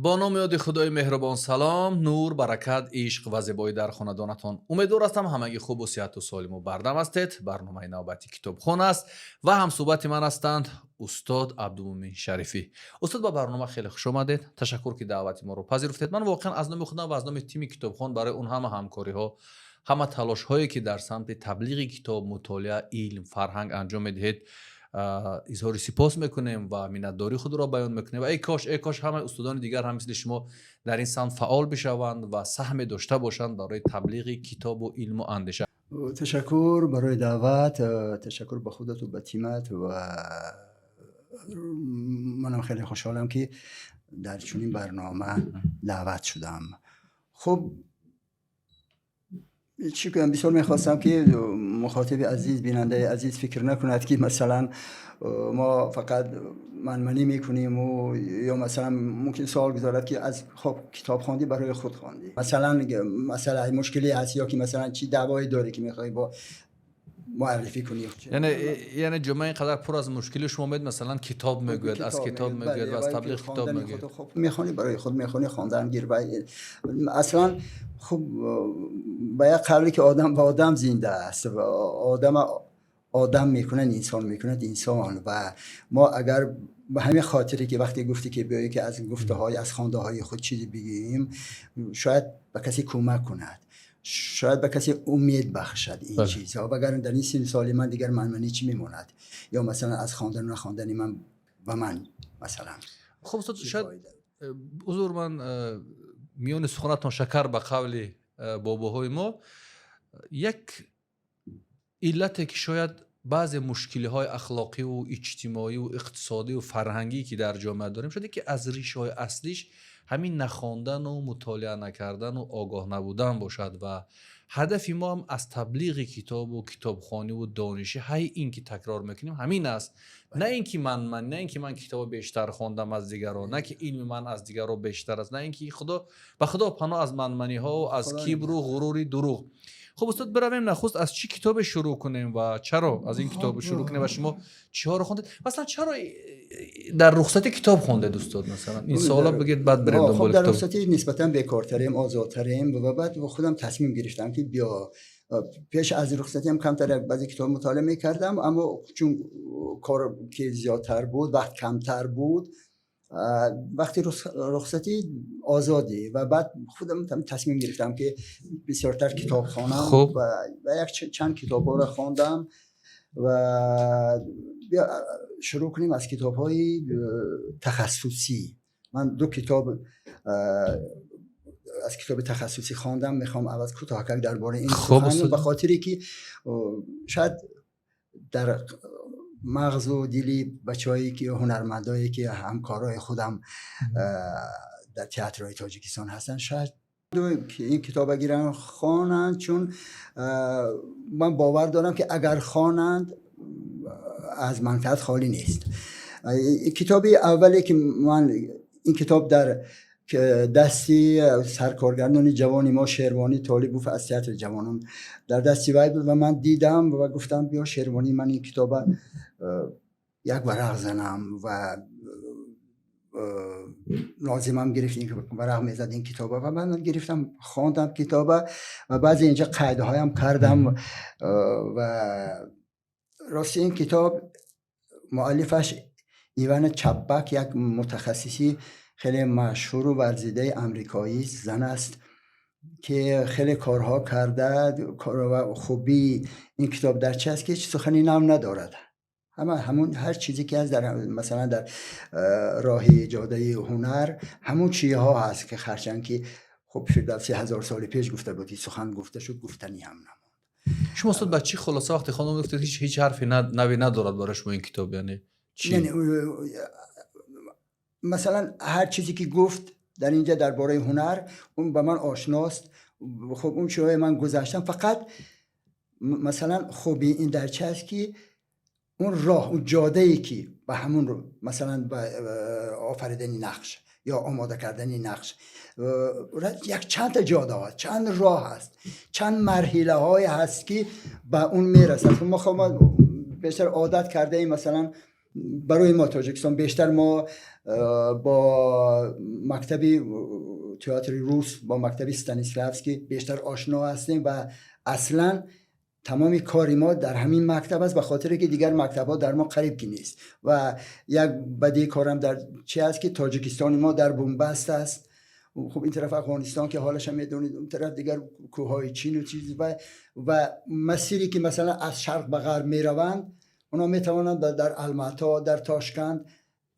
Бо номи ёди Худои меҳрубон. Салом, нур, баракат, ишқ ва зебоӣ дар хонадонатон. Умедвор ҳастам, ҳамагӣ хубу сиҳату солиму бардам ҳастед. Барномаи навбати «Китобхон» аст ва ҳамсӯҳбати ман ҳастанд устод Абдумӯмин Шарифӣ. Устод, ба барнома хеле хуш омадед. Ташаккур, ки даъвати моро пазируфтед. Ман воқеан аз номи худам ва аз номи тими «Китобхон» барои он ҳама ҳамкориҳо, ҳама талошҳое, ки дар самти таблиғи китоб, мутолиа, илм, фарҳанг анҷом медиҳед, изҳори сипос мекунем ва миннатдории худро баён мекунем. Ва эй кош, эй кош ҳамаи устодони дигар ҳам мисли шумо дар ин самт фаъол бишаванд ва саҳме дошта бошанд барои таблиғи китобу илму андеша. Ташаккур барои даъват, ташаккур ба худату ба тимат. Ва манам хеле хушҳолам, ки дар чунин барнома даъват шудам. Хуб, чӣ кунам, бисёр мехостам, ки мухотиби азиз, бинандаи азиз фикр накунад, ки масалан мо фақат манманӣ мекунем ё масалан мумкин савол гузорад, ки аз хоб китоб хондӣ, барои худ хондӣ, масалан масъала мушкиле ҳаст ё ки масалан чӣ даъвое дорӣ, ки мехоҳӣ бо муаррифӣ кунӣ. Яъне ҷомеа ин қадар пур аз мушкили, шумо мед, масалан, китоб мегӯяд, аз китоб мегӯяд ва аз таблиғ китоб мегӯяд. Мехонӣ, барои худ мехонӣ, хондан гир. Аслан хуб, ба як қавле ки одам ба одам зинда аст ва одам одам мекунад, инсон мекунад инсон. Ва мо агар ба ҳамин хотире ки вақте гуфтӣ, ки биёӣ, ки аз гуфтаҳои, аз хондаҳои худ чизе бигӯем, шояд ба касе кӯмак кунад, шояд ба касе умед бахшад ин чизҳо. Вагарна дар ин синни соли ман дигар манманӣ чӣ мемонад? Ё масалан аз хондану нахондани ман ба ман масалан Хуб, устод, шояд, узр, ман миёни суханатон шакар, ба қавли бобоҳои мо, як иллате, ки шояд баъзе мушкилиҳои ахлоқиву иҷтимоиву иқтисодиву фарҳангӣ, ки дар ҷомеа дорем, шояд ки аз ришаҳои аслиш ҳамин нахондану мутолиа накардану огоҳ набудан бошад. Ва ҳадафи мо ҳам аз таблиғи китобу китобхониву донишӣ ҳай ин ки такрор мекунем, ҳамин аст. На ин ки ман, на ин ки ман китобо бештар хондам аз дигарон, на ки илми ман аз дигарон бештар аст, на ин ки худо ба худо паноҳ аз манманиҳову аз кибру ғурури дурӯғ. Хуб, устод, биравем. Нахуст аз чӣ китобе шурӯъ кунем ва чаро аз ин китоб шурӯъ кунем ва шумо чиҳоро хондед? Масалан, чаро дар рухсатӣ китоб хондед, устод? Масалан, ин савола бигед, баъд бирем дунболи. Дар рухсатӣ нисбатан бекортарем, озодтарем ва баъд худам тасмим гирифтам, ки биё. Пеш аз рухсатиам камтар баъзе китоб мутолиа мекардам, аммо чун кор ки зиёдтар буд, вақт камтар буд, вақти рухсатӣ озодӣ ва баъд худам тасмим гирифтам, ки бисёртар китоб хонам ва як чанд китобҳоро хондам. Ва шурӯъ кунем аз китобҳои тахассусӣ. Ман ду китоб аз китоби тахассусӣ хондам. Мехоҳам аввал кӯтоҳакак дар бораи ин сухан, ба хотире ки шояд дар мағзу дили бачаҳое ки ҳунармандое, ки ҳамкорои худам дар театрҳои Тоҷикистон ҳастанд, шояд ин китоба гиранд, хонанд, чун ман бовар дорам, ки агар хонанд, аз манфиат холӣ нест. Китоби аввале ки ман, ин китоб дар дасти саркоргардони ҷавони мо Шервонӣ Толибов аз театри ҷавонон дар дасти вай буд ва ман дидам ва гуфтам: «Биё, Шервонӣ, ман ин китоба як варақ занам». Ва нозимам гирифт, варақ мезад ин китоба ва ман гирифтам, хондам китоба ва баъзе инҷа қайдҳоям кардам. Ва рости, ин китоб муаллифаш Ивана Чаббак, як мутахассиси хеле машҳуру варзидаи амрикоӣ зан аст, ки хеле корҳо карда. Ва хубии ин китоб дар чи аст, ки ҳеҷ сухани нав надорад. Ҳама ҳамун ҳар чизе ки ҳаст, дар масалан дар роҳи ҷодаи ҳунар, ҳамун чизҳо ҳаст, ки ҳарчанд ки хуб, Фирдавсӣ 1000 соли пеш гуфта буд, ки сухан гуфта шуд, гуфтанӣ ҳам намонд. Шумо, устод, ба чӣ хулоса вақте хондам гуфтед, ҳеҷ ҳарфи наве надорад барои шумо ин китоб, яъне чӣ? Яъне масалан ҳар чизе ки гуфт дар инҷа дар бораи ҳунар, он ба ман ошност. Хуб, он чизҳое ман гузаштам. Фақат масалан хубии ин дар чи аст, ки он роҳ, он ҷодае ки ба ҳамун масалан ба офаридани нақш ё омода кардани нақш як чандта ҷода ҳаст, чанд роҳ ҳаст, чанд марҳилаҳое ҳаст, ки ба он мерасад. Мо хоб бештар одат кардаем, масалан Барои мо Тоҷикистон бештар мо бо мактаби театри рус, бо мактаби Станиславский бештар ошно ҳастем ва аслан тамоми кори мо дар ҳамин мактаб аст, ба хотире ки дигар мактабҳо дар мо қариб ки нест. Ва як бадии корам дар чи аст, ки Тоҷикистони мо дар бунбаст аст. Хуб, ин тараф Афғонистон ки ҳолаша медонед, он тараф дигар кӯҳҳои Чину чиз ва масире ки масалан аз шарқ ба ғарб мераванд, онҳо метавонанд дар Алмато, дар Тошканд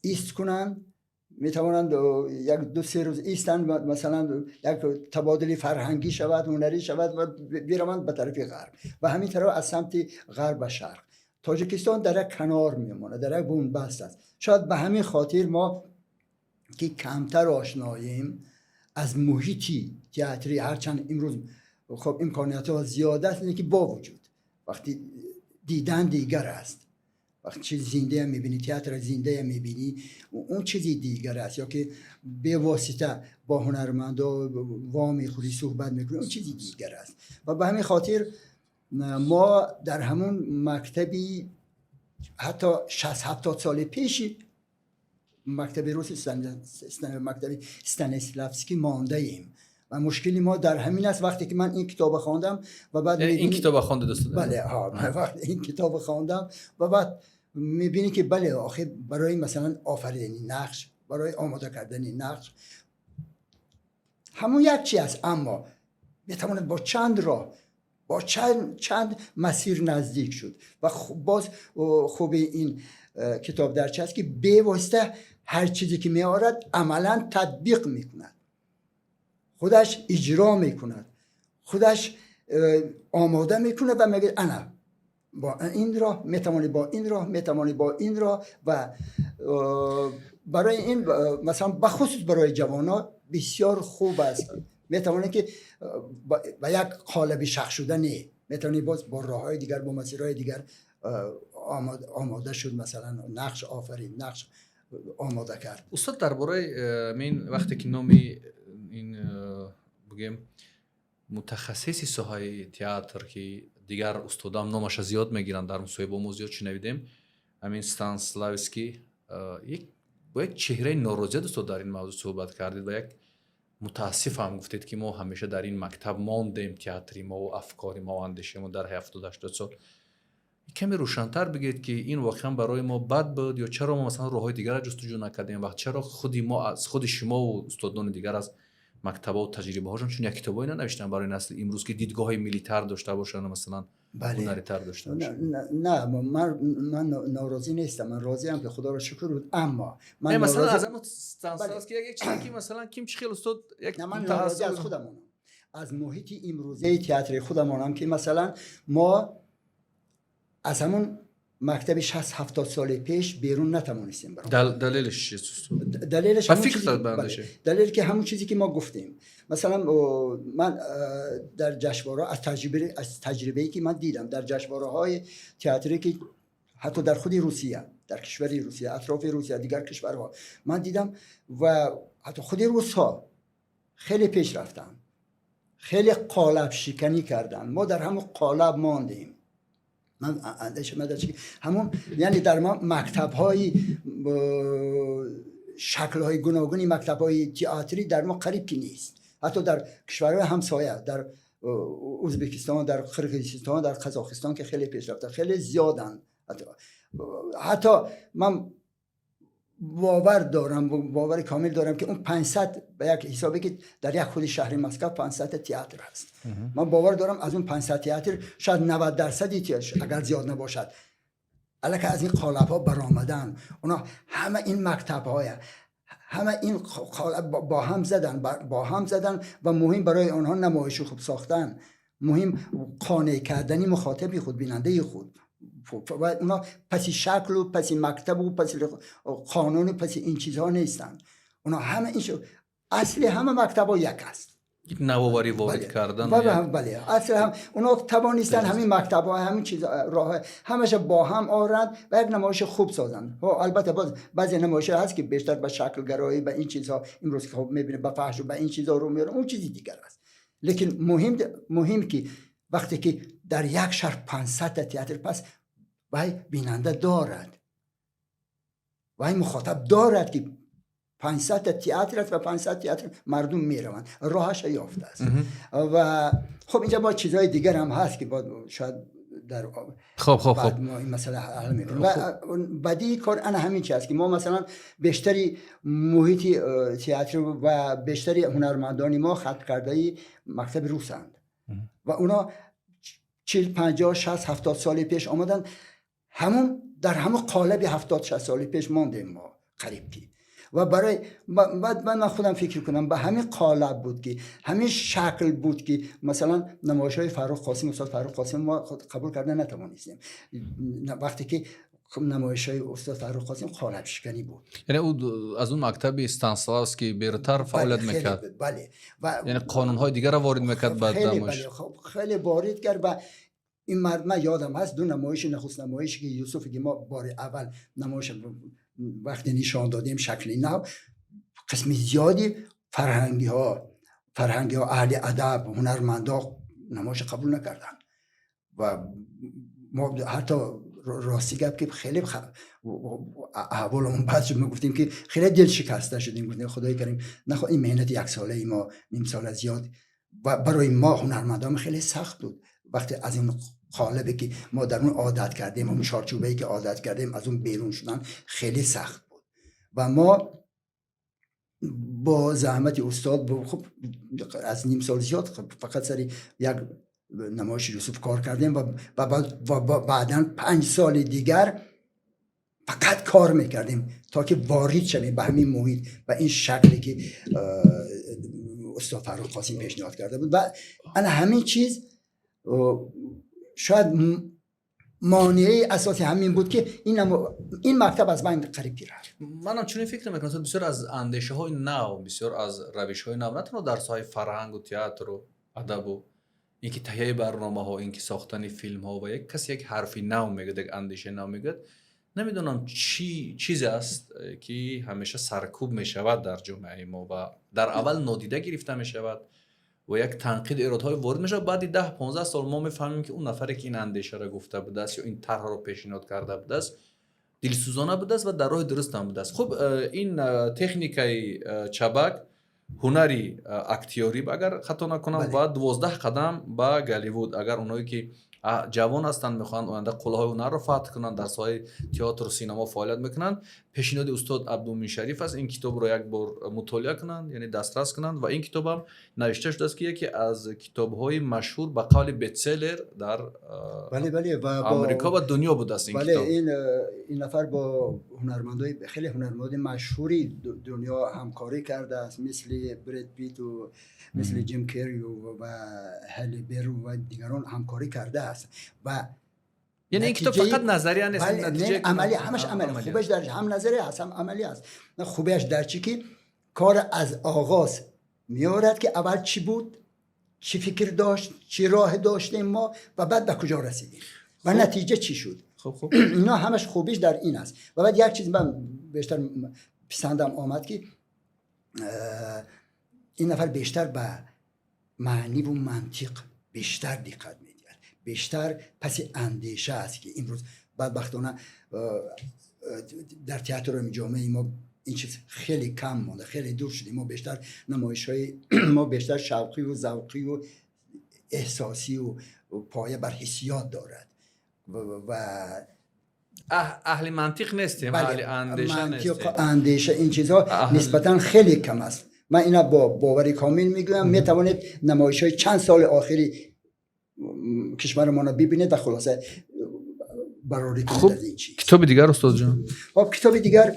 ист кунанд, метавонанд як ду се рӯз истанд, масалан як табодули фарҳангӣ шавад, ҳунарӣ шавад ва бираванд ба тарафи ғарб ва ҳамин тараф аз самти ғарб ба шарқ. Тоҷикистон дар як канор мемонад, дар як бунбаст аст. Шояд ба ҳамин хотир мо ки камтар ошноем аз муҳити театрӣ, ҳарчанд имрӯз хоб имкониятҳо зиёд аст, лекин бо вуҷуд вақти дидан дигар аст. Вақти чизи зиндая мебинӣ, театра зиндая мебинӣ, он чизи дигар аст, ё ки бевосита бо ҳунармандо во мехӯрӣ, суҳбат мекунӣ, он чизи дигар аст. Ва ба ҳамин хотир мо дар ҳамун мактаби ҳатто 60-70 соли пеши мактаби руси, мактаби Станиславский мондаем ва мушкили мо дар ҳамин аст. Вақте ки ман ин китоба хондам ва баъд ин китоба хонда, дӯст? Бале, вақте ин китоба хондам ва баъд мебинӣ ки бале, охир барои масалан офаридани нақш, барои омода кардани нақш ҳамун як чи аст, аммо метавонад бо чанд роҳ, бо чанд масир наздик шуд. Ва боз хуби ин китоб дар чи аст, ки бевосита ҳар чизе ки меорад, амалан татбиқ мекунад, худаш иҷро мекунад, худаш омода мекунад ва мегӯяд: ана бо ин роҳ метавонӣ, бо ин роҳ метавонӣ, бо ин роҳ. Ва барои ин масалан бахусус барои ҷавонон бисёр хуб аст. Метавонӣ ки ба як қолаби шахс шуда не, метавонӣ боз бо роҳҳои дигар, бо масирҳои дигар омода шуд, масалан нақш офарид, нақш омода кард. Устод, дар бораи мин вақте ки номи ин бигӯем мутахассиси соҳаи театр, ки дигар устодам номаша зиёд мегиранд, дар мусоҳиба мо зиёд шунавидем, ҳамин Станиславский, бо як чеҳраи норозият, устод, дар ин мавзӯъ суҳбат кардед ва як мутаассифам гуфтед, ки мо ҳамеша дар ин мактаб мондем, театри мову афкори мо, андешаи мо дар 70-80 сол. Каме рӯшантар бигӯед, ки ин воқеан барои мо бад буд ё чаро мо масалан роҳҳои дигарро ҷустуҷӯ накардем ва чаро худи мо аз худи шумову устодони дигар аз мактабҳо таҷрибаҳошон чун як китобҳое нанавиштан барои насли имрӯз, ки дидгоҳҳои миллитар дошта бошанд, масалан ҳунаритар дошта бошанд? Не, ман норозӣ нестам, ман розиам, ки худоро шукр буд, аммо ман масалан аз ҳамон Станиславский як чизе ки масалан ким чӣ хел, устод, як ман норозӣ аз худамонам, аз муҳити имрӯзаи театри худамонам, ки масалан мо аз ҳамон мактаби 60-70 соли пеш берун натавонистем баром. Далелиш чист? Далелаш ба фикр бале, далел ки ҳамон чизе ки мо гуфтем. Масалан, ман дар ҷашнвораҳо аз таҷрибае ки ман дидам дар ҷашнвораҳои театрӣ, ки ҳатто дар худи Русия, дар кишвари Русия, атрофи Русия, дигар кишварҳо ман дидам ва ҳатто худи русҳо хеле пеш рафтанд, хеле қолаб шиканӣ карданд. Мо дар ҳамон қолаб мондем. Ман андеша ман дар чи ҳамон, яъне дар мо мактабҳои шаклҳои гуногуни мактабҳои театрӣ дар мо қариб ки нест. Ҳатто дар кишварҳои ҳамсоя, дар Ӯзбекистон, дар Қирғизистон, дар Қазоқистон, ки хеле пешрафта, хеле зиёданд. Ҳатто ман бовар дорам, бовари комил дорам, ки он 500, ба як ҳисобе ки дар як худи шаҳри Москва 500 театр ҳаст, ман бовар дорам, аз он 500 театр шояд 90 дарсади, агар зиёд набошад, аллакай аз ин қолабҳо баромадан. Оно ҳама ин мактабҳоя, ҳама ин қолаб бо ҳам задан, бо ҳам задан ва муҳим барои онҳо намоиши хуб сохтан, муҳим қонеъ кардани мухотиби худ, бинандаи худ, ва اونا پسی شکل و پسی مکتب و پسی قانون و پسی این چیزها نیستند. اونا همه این اصل همه مکتب ها یک است. یک نوآوری وارد کردن. بله، اصل هم اونا توانستن همین مکتب ها، همین چیز، راه همش با هم آرند و یک نمایش خوب سازند. البته باز بعضی نمایش هست که بیشتر به شکل گرایی، به این چیزها، امروز که خب میبینه به فحش و به این چیزها رو میاره، اون چیزی دیگر است. لیکن مهم که وقتی که در یک شهر 500 تا تئاتر، پس وای بیننده دارد. ва ин мухотаб дорад, ки 500 та театр аст ва 500 театр мардум мераванд, роҳаша ёфтааст. Ва хуб, инҷа бо чизҳои дигар ҳам ҳаст, ки бояд шояд дар хоб хоб хоб баъд мо ин масъала ҳал мекунем. Ва бадии кор ана ҳамин чи аст, ки мо масалан бештари муҳити театр ва бештари ҳунармандони мо хатмкардаи мактаби русанд ва اونا 40, 50, 60, 70 соли пеш омаданд. Ҳамун дар ҳамун қолаби 70, 60 соли пеш мондем мо қариб ки. Ва барои баъд ман худам фикр кунам, ба ҳамин қолаб буд, ки ҳамин шакл буд, ки масалан намоишҳои Фаррух Қосим, устод Фаррух Қосим, мо қабул карда натавонистем, вақте ки намоишҳои устод Фаррух Қосим қолабшиканӣ буд. Яъне ӯ аз он мактаби Станиславский берутар фаъолият мекард? Бале. Яъне қонунҳои дигарро ворид мекард ба намоиш? Хеле ворид кард. Ва ин мард, ман ёдам ҳаст, ду намоиши нахуст, намоише ки Юсуфе, ки мо бори аввал намоиш вақте нишон додем, шакли нав, қисми зиёди фарҳангиҳо, аҳли адаб, ҳунармандо намоиша қабул накарданд. Ва мо ҳатто, рости гап, ки хеле аҳволмон бад шуд. Мо гуфтем, ки хеле дилшикаста шудем, гуфтем: «Худои карим, нахо ин меҳнати яксолаи мо, нимсола зиёд». Ва барои мо ҳунармандон хеле сахт буд, вақте аз ин қолабе, ки мо дар он одат кардем, он чорчӯбае, ки одат кардем, аз он берун шудан хеле сахт буд. Ва мо бо заҳмати устод, хуб, аз ним сол зиёд фақат сари як намоиши Юсуф кор кардем ва баъдан 5 соли дигар фақат кор мекардем, то ки ворид шавем ба ҳамин муҳит ва ин шакле, ки устод Фаррух Қосим пешниҳод карда буд. Ва ана ҳамин чиз шояд монеаи асоси ҳамин буд, ки ин мактаб аз байн қариб ки рафт. Манам чунин фикр мекунам. Бисёр аз андешаҳои нав, бисёр аз равишҳои нав на танҳо дар соҳаи фарҳангу театру адабу, ин ки таҳияи барномаҳо, ин ки сохтани филмҳо, ва як касе як ҳарфи нав мегӯяд, як андешаи нав мегӯяд, намедонам, чӣ чизе аст, ки ҳамеша саркӯб мешавад дар ҷомеаи мо ва дар аввал нодида гирифта мешавад ва як танқиду эродҳое ворид мешавад. Баъди 10-15 сол мо мефаҳмем, ки он нафаре, ки ин андешаро гуфта будааст ё ин тарҳро пешниҳод карда будааст, дилсӯзона будааст ва дар роҳи дуруст ҳам будааст. Хуб, ин техникаи чабак, ҳунари актёрӣ, агар хато накунам, ва 12 қадам ба Голливуд. Агар онҳое, ки ҷавон ҳастанд, мехоҳанд оянда қуллаҳои ҳунарро фатҳ кунанд, дар соҳаи театру синамо фаъолият мекунанд, пешниҳоди устод Абдумин Шариф аст: ин китобро як бор мутолиа кунанд, яъне дастрас кунанд. Ва ин китобам навишта шудааст, ки яке аз китобҳои машҳур, ба қавли бестселлер дар бале бале ва Амрико ва дунё будааст ин китоб. Ин нафар бо ҳунармандои, хеле ҳунармандои машҳури дунё ҳамкорӣ кардааст, мисли Бред Питу, мисли Ҷим Керрию ва Ҳалли Берри ва дигарон ҳамкорӣ кардааст ва Яъне ин китоб фақат назария нест? Амалӣ, ҳамаш амалӣ. Хубаш дар ҳам назария ҳаст, ҳам амалӣ аст. Хубиаш дар чӣ, ки кор аз оғоз меорад, ки аввал чӣ буд, чӣ фикр дошт, чӣ роҳ доштем мо ва баъд ба куҷо расидем ва натиҷа чӣ шуд. Ино ҳамаш хубиш дар ин аст. Ва баъд як чиз ман бештар писандам омад, ки ин нафар бештар ба маъниву мантиқ бештар диққат медиҳад, бештар паси андеша аст, ки имрӯз бадбахтона дар театру ҷомеаи мо ин чиз хеле кам монда, хеле дур шудем. Мо бештар намоишҳои мо бештар шавқию завқию эҳсосию поя бар ҳиссиёт дорад ва Аҳли мантиқ нестем, аҳли андеша нестем. Андеша, ин чизҳо нисбатан хеле кам аст. Ман ина бо бовари комил мегӯям. Метавонед намоишҳои чанд соли охири кишварамонро бибинед ва хулоса барорӣ кунед аз ин чиз. Китоби дигар, устодҷон? Хоб, китоби дигар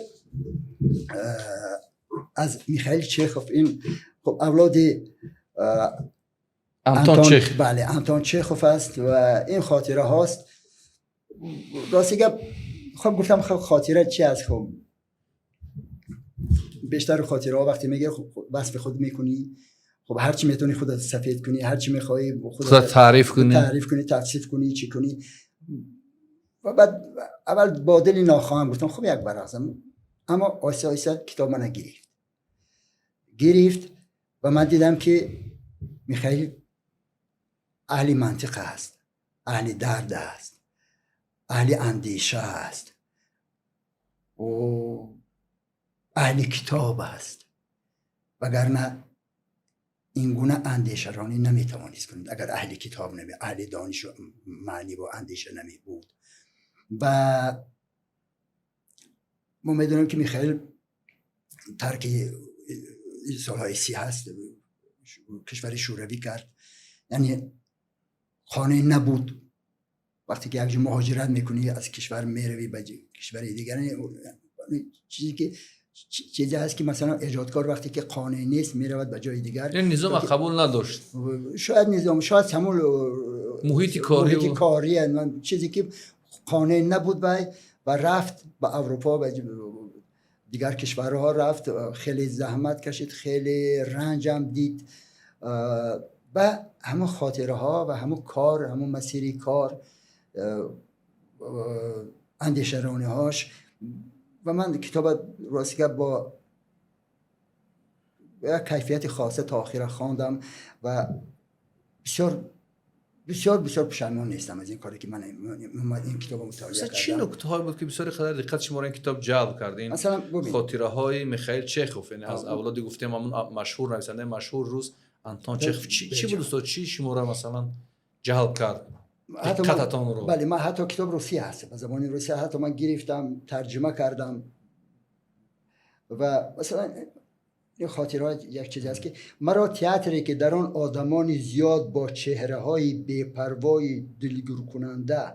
аз Михаил Чехов. Ин хоб, авлоди Антон Чехов. Бале, Антон Чехов аст ва ин хотираҳост. Рости гап, хоб, гуфтам, хоб, хотира чи аст? Хоб, бештар хотираҳо вақте мегӯи, васфи худ мекунӣ. Хоб, ҳарчи метавонӣ худат сафед кунӣ, ҳарчи мехоҳӣ. Худат таъриф кунӣ. Таъриф кунӣ, тавсиф кунӣ, чӣ кунӣ. Ва баъд аввал бо дили нохоҳам гуфтам: «Хуб, як варақ зам». Аммо оҳиста оҳиста китоб мана гирифт, гирифт ва ман дидам, ки Михаил аҳли мантиқ аст, аҳли дард аст, аҳли андеша аст. اهل کتاب است، وگرنه این گونه اندیشه رانی نمیتوانست کنید اگر اهل کتاب نمی، اهل دانش و معنی و اندیشه نمی بود. و ما میدونیم که میخائیل ترک سالهای 30 هست کشور شوروی کرد، یعنی خانه نبود. وقتی که یک مهاجرت میکنی از کشور میروی به کشور دیگر، چیزی که چیزی هست که مثلا ایجادکار وقتی که قانع نیست میرود به جای دیگر. این نظام قبول نداشت. شاید نظام، شاید همون محیط کاری، محیط کاری، چیزی که قانع نبود و رفت به اروپا و دیگر کشورها رفت. خیلی زحمت کشید، خیلی رنج هم دید و همون خاطره ها و همون کار، همون مسیری کار، اندیشه رانی هاش. و من کتاب راستی با یک کیفیت خاصه تا آخر خواندم و بسیار بسیار بسیار پشیمان نیستم از این کاری که من این کتاب مطالعه کردم. چی نکته های بود که بسیار قدر دقت شما را این کتاب جلب کرد؟ این خاطره های میخائیل چخوف، یعنی از اولادی گفتیم همون مشهور نویسنده مشهور روس انتون چخوف. چی بود استاد؟ چی شما را مثلا جلب کرد؟ دقتتان رو؟ بله، من حتی کتاب روسی هست، به زبان روسی حتی من گرفتم، ترجمه کردم. و مثلا این خاطرات یک چیز است که مرا تئاتری که در آن آدمان زیاد با چهره های بی‌پروای دلگیر کننده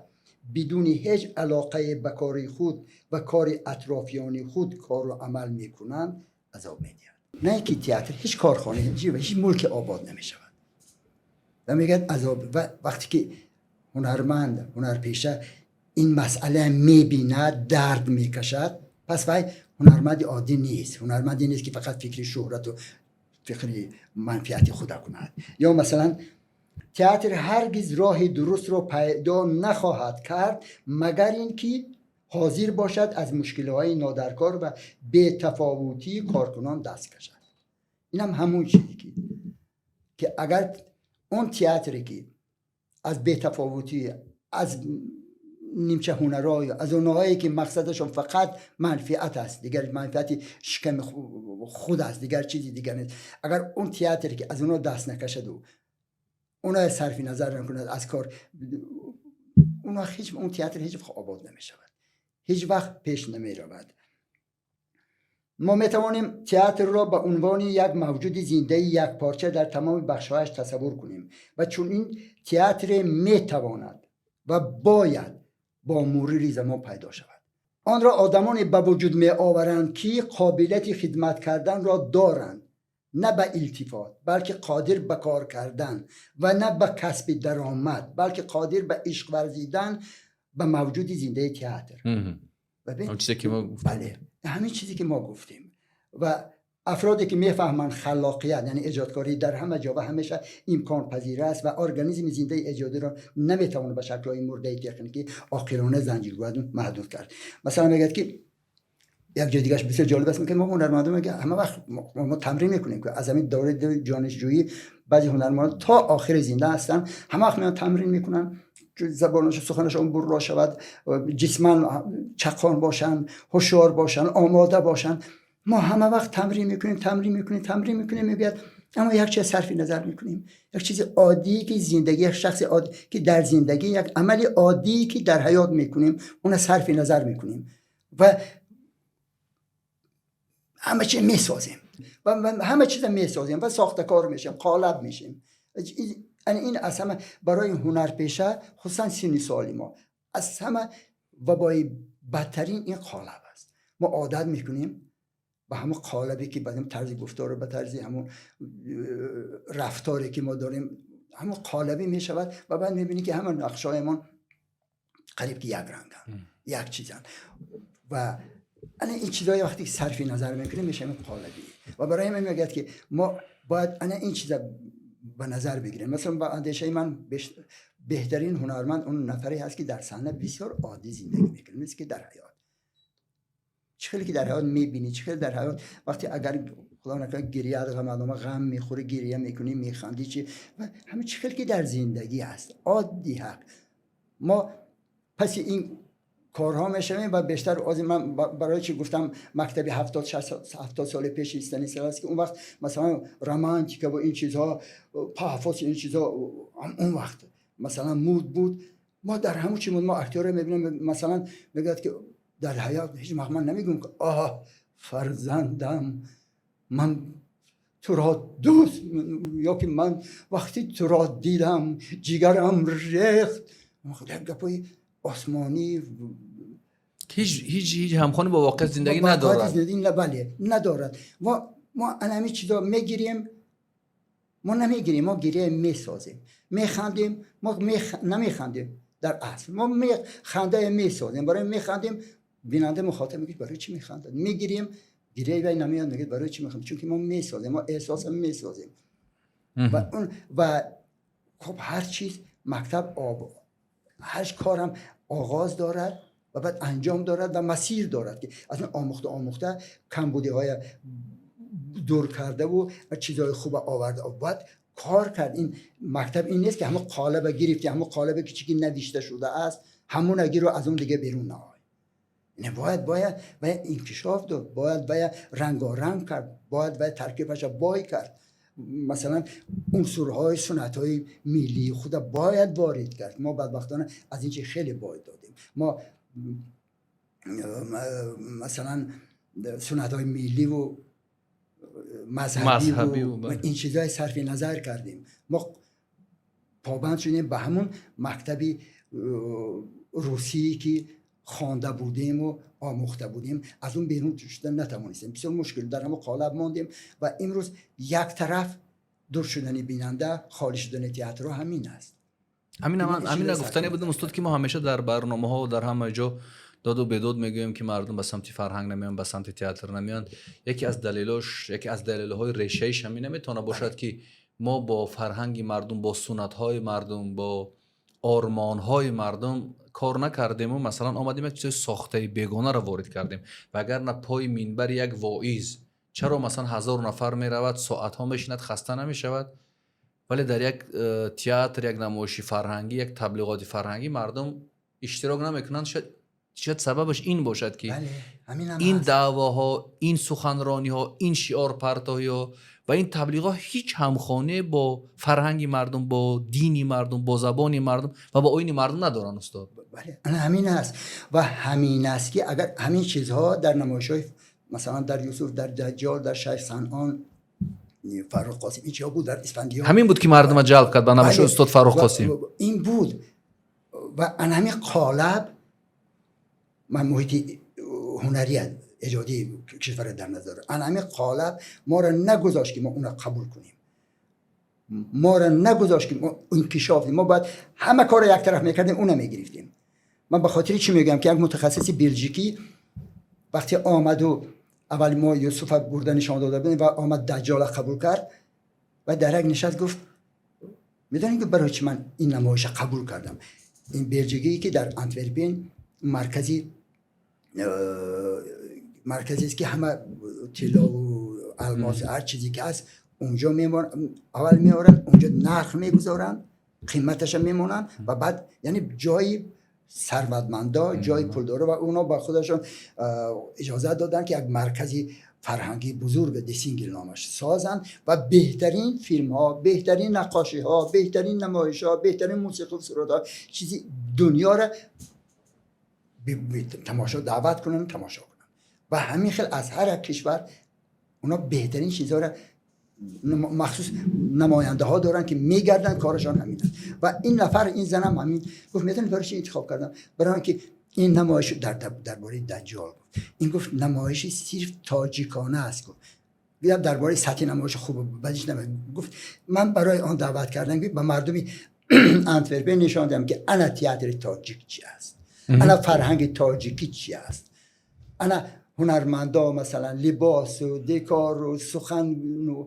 بدون هیچ علاقه به کار خود و کار اطرافیان خود کار و عمل میکنند عذاب میدهد. نه که تئاتر هیچ کارخانه هیچ ملک آباد نمیشود. و میگن عذاب. و وقتی که هنرمند، هنرپیشه این مسئله میبیند، درد میکشد، پس وی هنرمند عادی نیست. هنرمندی نیست که فقط فکر شهرت و فکر منفعت خود کند. یا مثلا تئاتر هرگز راه درست را پیدا نخواهد کرد مگر اینکه حاضر باشد از مشکل‌های نادرکار و بی‌تفاوتی کارکنان دست کشد. اینم همون چیزی که اگر اون تئاتری که از بی‌تفاوتی، از نیمچه هنرهای، از اونهایی که مقصدشون فقط منفعت است، دیگر منفعت شکم خود است، دیگر چیزی دیگر نیست، اگر اون تئاتری که از اونها دست نکشد و اونها صرفی نظر نکند از کار، اونها هیچ، اون تئاتر هیچ وقت آباد نمی شود، هیچ وقت پیش نمی رود. ما می توانیم تئاتر را به عنوان یک موجود زنده یک پارچه در تمام بخشهایش تصور کنیم و چون این تئاتر می تواند و باید با مرور زمان پیدا شود. آن را آدمانی به وجود می آورند که قابلیت خدمت کردن را دارند، نه به التفات بلکه قادر به کار کردن و نه به کسب درآمد بلکه قادر به عشق ورزیدن به موجود زنده تئاتر. همین چیزی که ما گفتیم. بله، همین چیزی که ما گفتیم. و افرادی که میفهمند خلاقیت یعنی ایجادکاری در همه جا و همیشه امکان پذیر است و ارگانیسم زنده ایجادی را نمیتونه به شکل‌های مرده تکنیکی عاقلانه زنجیروار محدود کرد. مثلا میگه که یک جای دیگه‌اش بسیار جالب است، که ما هنرمندان میگه همه وقت ما تمرین میکنیم که از همین دوره دانشجویی بعضی هنرمندان تا آخر زنده هستن، همه وقت میان تمرین میکنن که زبانش سخنشون برا شود، جسما چقان باشن، هوشیار باشن، آماده باشن. ما همه وقت تمرین میکنیم، تمرین میکنیم، تمرین میکنیم، میگه اما یک چیز صرفی نظر میکنیم، یک چیز عادی که زندگی یک شخص عادی که در زندگی یک عمل عادی که در حیات میکنیم اون صرفی نظر میکنیم و همه چیز میسازیم و همه چیز میسازیم و ساختکار میشیم، قالب میشیم. این از همه برای هنرپیشه خصوصا سن سالی ما از همه وبای بدترین این قالب است. ما عادت میکنیم به همون قالبی که بعدم طرز گفتار و به طرز همون رفتاری که ما داریم، همون قالبی میشود و بعد میبینی که همون نقشای ما قریب که یک رنگن، یک چیزن. و این چیزای وقتی صرفی نظر میکنیم میشه همون قالبی. و برای همین میگه که ما باید این چیزا به نظر بگیریم. مثلا با اندیشه من بهترین هنرمند اون نفری هست که در صحنه بسیار عادی زندگی میکنه، مثل که در حیات چه که در حیات میبینی، چه در حیات وقتی اگر خدا نکنه گریه غم آدم غم میخوره، گریه میکنی، میخندی، چی و همه چه که در زندگی هست عادی حق. ما پس این корҳо мешавем ва бештар ози ман барои чӣ гуфтам мактаби 70, 60, 70 соли пеши Станиславский, он вақт масалан романтика ва ин чизҳо, пафос, ин чизҳо он вақт масалан муд буд. Мо дар ҳамон чи муд, мо актёрро мебинем, масалан мегӯяд ки дар ҳаёт ҳеҷ вақт ман намегӯям ки оҳ, фарзандам, ман туро дӯст, ё ки ман вақти туро дидам, ҷигарам рехт. Як гапҳои осмонӣ. Ҳеҷ ҳамхонӣ бо воқеияти зиндагӣ надорад. Зиндагӣ, бале, надорад. Мо ана ҳамин чизо мегирем, мо намегирем, мо гиря месозем, механдем, мо намехандем. Дар асл мо хандая месозем, барои механдем, бинанда, мухотаб мегӯяд: «Барои чӣ механдад?» Мегирем, гиряи вай намеяд, мегӯяд: «Барои чӣ механдад?» Чунки мо месозем, мо эҳсоса месозем. Ва он ва хуб, ҳар чиз мактаб об, ҳар корам оғоз дорад ва баъд анҷом дорад ва масир дорад, ки аз он омӯхта омӯхта, камбудиҳоя дур кардаву чизҳои хуба оварда бояд кор кард. Ин мактаб ин нест, ки ҳамон қолаба гирифти, ҳамон қолабе ки чӣ ки навишта шудааст, ҳамона гиру аз он дига берун наой. Не, бояд инкишоф дод, бояд рангоранг кард, бояд таркибаша бой кард. Масалан, унсурҳои суннатҳои миллии худа бояд ворид кард. Мо бадбахтона аз ин чи хеле бой додем. Мо масалан суннатҳои милливу мазҳабиву ин чизҳои сарфи назар кардем. Мо побанд шудем ба ҳамун мактаби русие, ки хонда будему омӯхта будем, аз он берун шуда натавонистем. Бисёр мушкил, дар ҳамон қолаб мондем. Ва имрӯз як тараф дур шудани бинанда, холӣ шудани театрҳо ҳамин аст. Ҳамина гуфтане будам, устод, ки мо ҳамеша дар барномаҳо, дар ҳама ҷо доду бедод мегӯем, ки мардум ба самти фарҳанг намеянд, ба самти театр намеянд. Яке аз далелош, яке аз далелҳои решаиш ҳамин наметавона бошад, ки мо бо фарҳанги мардум, бо суннатҳои мардум, бо ормонҳои мардум кор накардему масалан омадем, як чизи сохтаи бегонаро ворид кардем? Вагарна пои минбари як воиз чаро масалан 1000 нафар меравад, соатҳо мешинад, хаста намешавад, вале дар як театр, як намоиши фарҳангӣ, як таблиғоти фарҳангӣ мардум иштирок намекунанд? Шояд сабабаш ин бошад, ки ин даъвоҳо, ин суханрониҳо, ин шиорпартоиҳо ва ин таблиғҳо ҳеҷ ҳамхоние бо фарҳанги мардум, бо дини мардум, бо забони мардум ва бо оини мардум надоранд, устод. Бале, ҳамин аст. Ва ҳамин аст, ки агар ҳамин чизҳо дар намоишҳои масалан дар Юсуф, дар Даҷҷол, дар Шайх Санъон, Фаррух Қосим, ин чиҳо буд, дар Исфандиёр. Ҳамин буд, ки мардума ҷалб кард ба намоиши устод Фаррух Қосим. Ин буд. Ва ана ҳамин қолаб, ман муҳити ҳунария, эҷодии кишварро дар назар дорам, ана ҳамин қолаб моро нагузошт, ки мо онро қабул кунем, моро нагузошт, ки мо инкишоф. Мо бояд ҳама корро як тараф мекардем, уна мегирифтем. Ман ба хотири чӣ мегӯям, ки як мутахассиси белжикӣ вақте омаду аввал мо Юсуфа бурда нишон дода будем ва омад, Даҷҷола қабул кард ва дар як нишаст гуфт: «Медонед, ки барои чӣ ман ин намоиша қабул кардам?» Ин белжикие, ки дар Антверпен марказест, ки ҳама тиллову алмос, ҳар чизе ки ҳаст, унҷо аввал меоранд, унҷо нарх мегузоранд, қиматаша мемонанд ва баъд, яъне ҷои сарватмандо, ҷои пулдоро. Ва اونا ба худашон иҷозат доданд, ки як маркази фарҳангии бузург, Десингел номаш, созанд ва беҳтарин филмҳо, беҳтарин наққошиҳо, беҳтарин намоишҳо, беҳтарин мусиқӣ, сурудҳо, чизи дунёро тамошо даъват кунанд, тамошо кунанд. Ва ҳамин хел аз ҳар як кишвар اونا беҳтарин чизҳоро, махсус намояндаҳо доранд, ки мегарданд, корашон ҳамин аст. Ва ин нафар, ин занам ҳамин гуфт: «Медонед, барои чӣ интихоб кардам? Барои ки ин намоиш дар бораи Даҷҷол гуфт. Ин, гуфт, намоиши сирф тоҷикона аст», гуфт. Дар бораи сатҳи намоиши хуб бадиш гуфт: «Ман барои он даъват кардам, ки ба мардуми Антверпен нишон диҳам, ки ана театри тоҷик чи аст, ана фарҳанги тоҷикӣ чи аст, ана ҳунармандо, масалан либосу декору сухану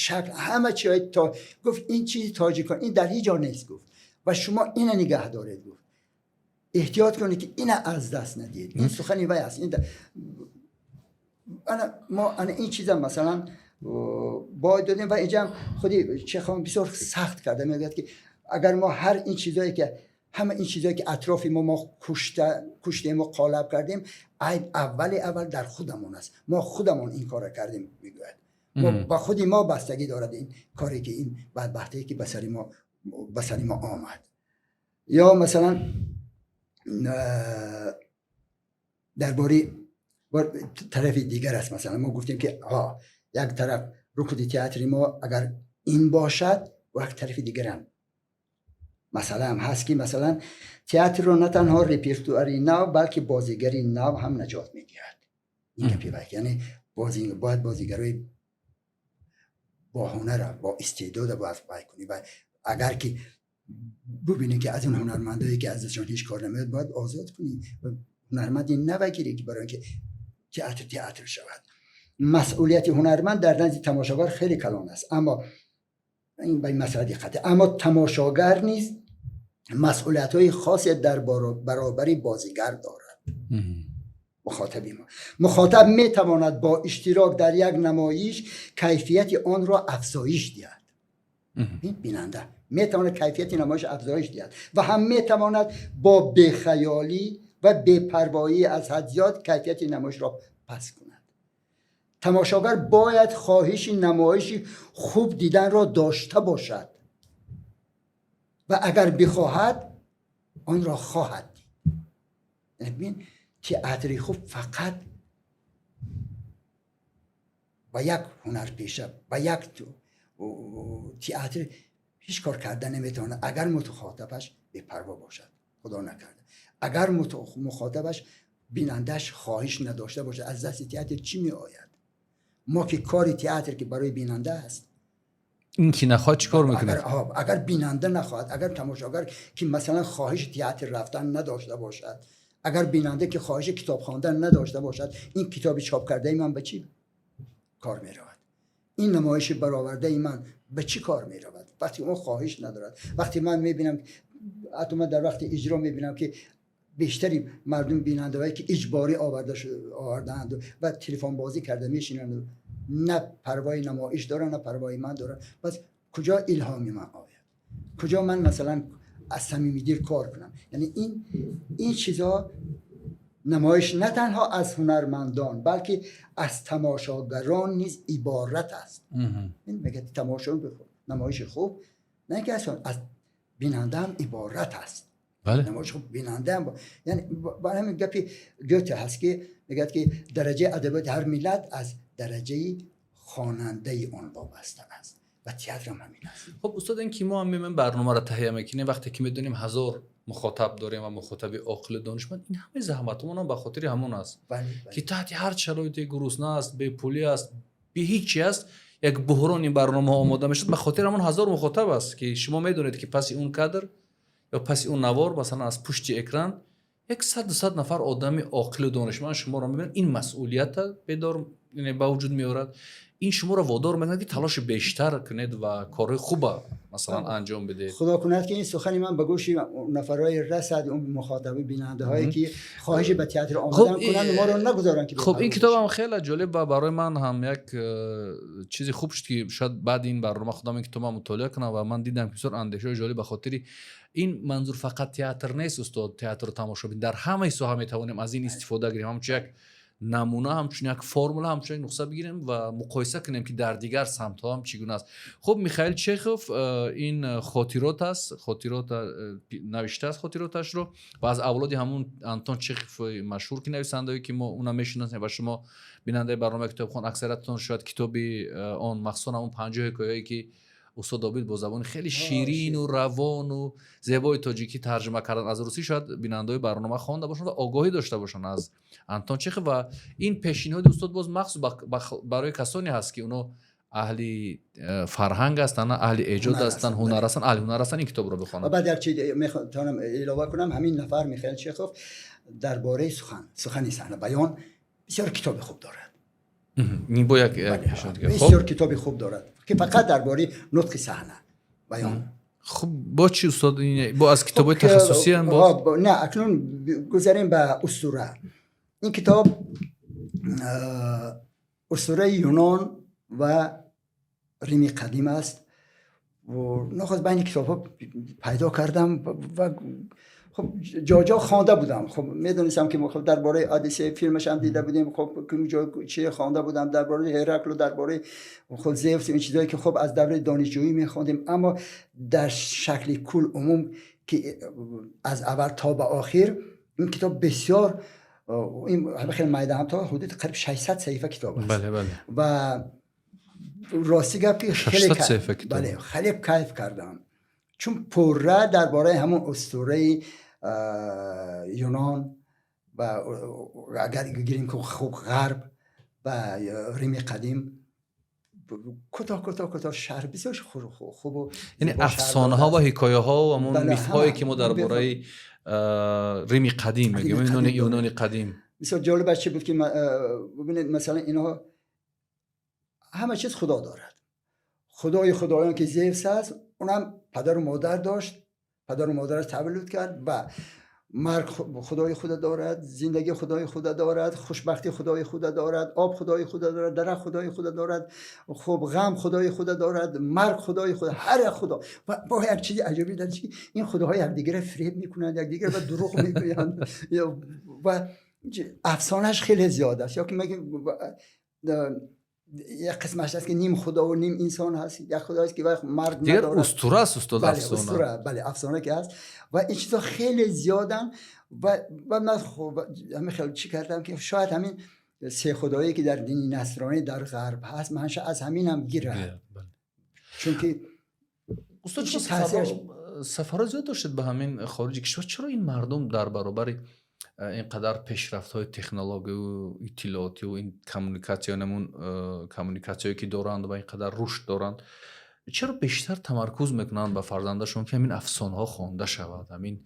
шакл, ҳама чиҳои то», гуфт, «ин чизи тоҷикон, ин дар ҳеҷ ҷо нест», гуфт, «ва шумо ина нигаҳ доред», гуфт, «эҳтиёт кунед, ки ина аз даст надиҳед». Ин сухани вай аст. Ана мо ана ин чиза масалан бой додем. Ва инҷа худи Чехов бисёр сахт карда мегӯяд, ки агар мо ҳар ин чизое ки Ҳама ин чизҳое ки атрофи мо куштем ва қолаб кардем, айб аввал дар худамон аст. Мо худамон ин корро кардем, мегӯяд. Мо ба худи мо бастагӣ дорад ин коре ки ин бадбахтие ки ба сари мо омад. Ё масалан дар бораи тарафи дигар аст. Масалан мо гуфтем ки як тараф рукуди театри мо агар ин бошад, як тарафи дигарам масъала ҳам ҳаст ки масалан театрро на танҳо репертуари нав, балки бозигари нав ҳам наҷот медиҳад. Ин гапи вай, яъне бояд бозигарои бо ҳунара, бо истеъдода бояд вай кунӣ ва агар ки бубинӣ ки аз он ҳунармандое ки аз дастшон ҳеҷ кор намеояд, бояд озод кунӣ, ҳунарманди нава гирӣ ки барои инки театр театр шавад. Масъулияти ҳунарманд дар назди тамошогар хеле калон аст, аммо ин ба ин масъала диққат, аммо тамошогар низ масъулиятҳои хосе дар баробари бозигар дорад. Мухотаби мо, мухотаб метавонад бо иштирок дар як намоиш кайфияти онро афзоиш диҳад. Ин бинанда метавонад кайфияти намоиш афзоиш диҳад ва ҳам метавонад бо бехаёлӣ ва бепарвоӣ аз ҳад зиёд кайфияти намоишро паст кунад. Тамошогар бояд хоҳиши намоиши хуб диданро дошта бошад ва агар бихоҳад, онро хоҳад дид. Бибин, театри хуб фақат ба як ҳунарпеша, ба як театр ҳеҷ кор карда наметавонад, агар мухотабаш бепарво бошад, худо накарда, агар мухотабаш, бинандааш хоҳиш надошта бошад, аз дасти театр чӣ меояд? Мо ки кори театр ки барои бинанда аст, ин ки нахоҳад, чӣ кор мекунад? Агар бинанда нахоҳад, агар тамошогар ки масалан хоҳиши театр рафтан надошта бошад, агар бинанда ки хоҳиши китоб хондан надошта бошад, ин китоби чоп кардаи ман ба чӣ кор меравад? Ин намоиши баровардаи ман ба чӣ кор меравад, вақте он хоҳиш надорад? Вақте ман мебинам, ҳатто ман дар вақти иҷро мебинам ки бештари мардум, бинандаҳое ки иҷборӣ овардаанд ва телефонбозӣ карда мешинанд, на парвои намоиш доранд, на парвои ман доранд. Пас куҷо илҳоми ман ояд? Куҷо ман масалан аз самими дил кор кунам? Яъне ин чизҳо, намоиш на танҳо аз ҳунармандон, балки аз тамошогарон низ иборат аст. Ин мегӯяд, тамошо, намоиши хуб на инки аз бинанда ҳам иборат аст. Намоиши хуб бинанда ҳам, яъне бар ҳамин гапи Гёте ҳаст ки мегӯяд ки дараҷаи адабиёти ҳар миллат аз дараҷаи хонандаи он вобаста аст ва театр ҳам ҳамин аст. Хуб, устод, ин ки мо ҳам мемоем, барномаро таҳия мекунем, вақте ки медонем 1000 мухотаб дорем ва мухотаби оқилу донишманд, ин ҳамаи заҳматҳомон ҳам ба хотири ҳамон аст ки таҳти ҳар шароите, гурусна аст, бепулӣ аст, беҳичи аст, як буҳрони барномаҳо омода мешавад, ба хотири ҳамон 1000 мухотаб аст, ки шумо медонед ки паси он кадр ё паси он навор, масалан аз пушти экран, як сад дусад нафар одами оқилу донишманд шуморо мебинанд. Ин масъулията бедор ба вуҷуд меорад, ин шуморо водор мекунад ки талоши бештар кунед ва корҳои хуба масалан анҷом бидиҳед. Худо кунад ки ин сухани ман ба гӯши нафарҳое расад, он мухотаби, бинандаҳое ки хоҳиши ба театр омадан кунанд, моро нагузоранд ки Хуб, ин китобам хеле ҷолиб ва барои ман ҳам як чизи хуб шуд ки шояд баъди ин барнома худам ин китобам мутолиа кунам ва ман дидам ки бисёр андешаҳои ҷолиб, ба хотири ин манзур фақат театр нест, устод, театру тамошобин, дар ҳамаи соҳа метавонем аз ин истифода гирем, ҳамчун як намуна, ҳамчун як формула, ҳамчун як нуқса бигирем ва муқоиса кунем ки дар дигар самтҳо ҳам чӣ гуна аст. Хуб, Михаил Чехов, ин хотирот аст, хотирот навиштааст, хотироташро, ва аз авлоди ҳамун Антон Чехов машҳур, ки нависандаое ки мо уна мешиносем ва шумо, бинандаи барномаи Китобхон, аксариятон шояд китоби он, махсусан ҳамун 50 ҳикояе ки устод Обид бо забони хеле ширину равону зебои тоҷикӣ тарҷума кардан аз русӣ, шояд бинандаои барнома хонда бошанд ва огоҳӣ дошта бошанд аз Антон Чехов. Ва ин пешниҳоди устод боз махсус барои касоне ҳаст ки оно аҳли фарҳанг ҳастанд, аҳли эҷод ҳастанд, ҳунар ҳастанд, аҳли ҳунар ҳастанд, ин китобро бихонанд. Баъд як чиз метавонам илова кунам. Ҳамин нафар, Михаил Чехов, дар бораи сухан, сухани саҳна, баён бисёр китоби хуб дорад. Ин бо як бисёр китоби хуб дорад ки фақат дар бораи нутқи саҳна, баён. Хуб, бо чӣ, устод, бо аз китобҳои тахассусиам боз? Не, акнун гузарем ба устура. Ин китоб устураи Юнон ва Рими қадим аст. Нахуст байни китобҳо пайдо кардам ва хуб ҷо-ҷо хонда будам. Хуб медонистам ки хуб дар бораи Одиссея филмаш ҳам дида будем, хуб ҷо чи хонда будам дар бораи Ҳеракл ва дар бораи худ Зевс, ин чизҳое ки хуб аз давраи донишҷӯӣ мехондем, аммо дар шакли кул умум ки аз аввал то ба охир ин китоб бисёр ин хеле майда ҳам то ҳудуди қариб 600 саҳифа китоб аст. Бале, бале. Ва рости гап ки хеле 600 саҳифа китоб. Бале, хеле кайф кардам, чун пурра дар бораи ҳамон устураи Юнон ва агар гирем ки хуб Ғарб ва Рими қадим кӯтоҳ кӯтоҳ кӯтоҳ шарҳ бисёр хубу яъне афсонаҳо ва ҳикояҳо ва ҳамон мифҳое ки мо дар бораи Рими қадим мегӯем, Юнони қадим. Бисёр ҷолиб аст, чӣ буд ки бибинед, масалан, инҳо ҳама чиз худо дорад. Худои худоён ки Зевс аст, унам падару модар дошт, падару модараш таваллуд кард ва марг худои худа дорад, зиндагӣ худои худа дорад, хушбахтӣ худои худа дорад, об худои худа дорад, дарахт худои худа дорад, хуб ғам худои худа дорад, марг худои худа, ҳар як худо. Ва бо як чизи аҷибӣ дар чи ин худоҳо якдигарро фиреб мекунанд, якдигарро ба дурӯғ мегӯянд ва афсонааш хеле зиёд аст. Ё ки мегӯем, як қисмаш аст ки ним худо ва ним инсон ҳаст, як худо аст ки вақт марг дигар надорад. Устура аст, устод, бале, афсона. Устура, бале, афсона ки ҳаст ва ин чизҳо хеле зиёданд ва ман хуб ҳамин хел чӣ кардам ки шояд ҳамин се худое ки дар дини насронӣ дар ғарб ҳаст, манша аз ҳамин ҳам гирад. Бале. Чунки устод, чӣ шумо таъсираш сафарҳо зиёд доштед ба ҳамин хориҷи кишвар. Чаро ин мардум дар баробари ин қадар пешрафтҳои технологию иттилоотию ин коммуникатсия, намун коммуникатсияе ки доранд ва ин қадар рушд доранд, чаро бештар тамаркуз мекунанд ба фарзандашон ки ҳамин афсонаҳо хонда шавад, ҳамин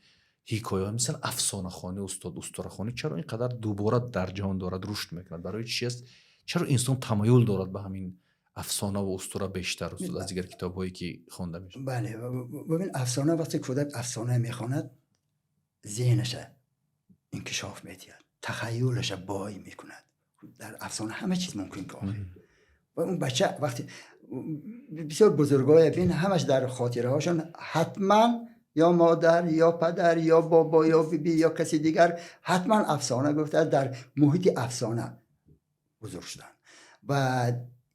ҳикояҳо, мисал афсонахонӣ, устод, устурахонӣ чаро ин қадар дубора дар ҷаҳон дорад рушд мекунад? Барои чи аст? Чаро инсон тамаюл дорад ба ҳамин афсона ва устура бештар, устод, аз дигар китобҳое ки хонда мешавад? Бале, бибин, афсона, вақте кӯдак афсона мехонад, зеҳнаша инкишоф медиҳад, тахаюлаша бой мекунад. Дар афсона ҳама чиз мумкин ки охир. Ва он бача вақте бисёр бузургое бин, ҳамаш дар хотираҳошон ҳатман ё модар, ё падар, ё бобо, ё биби, ё каси дигар ҳатман афсона гуфта, дар муҳити афсона бузург шуданд. Ва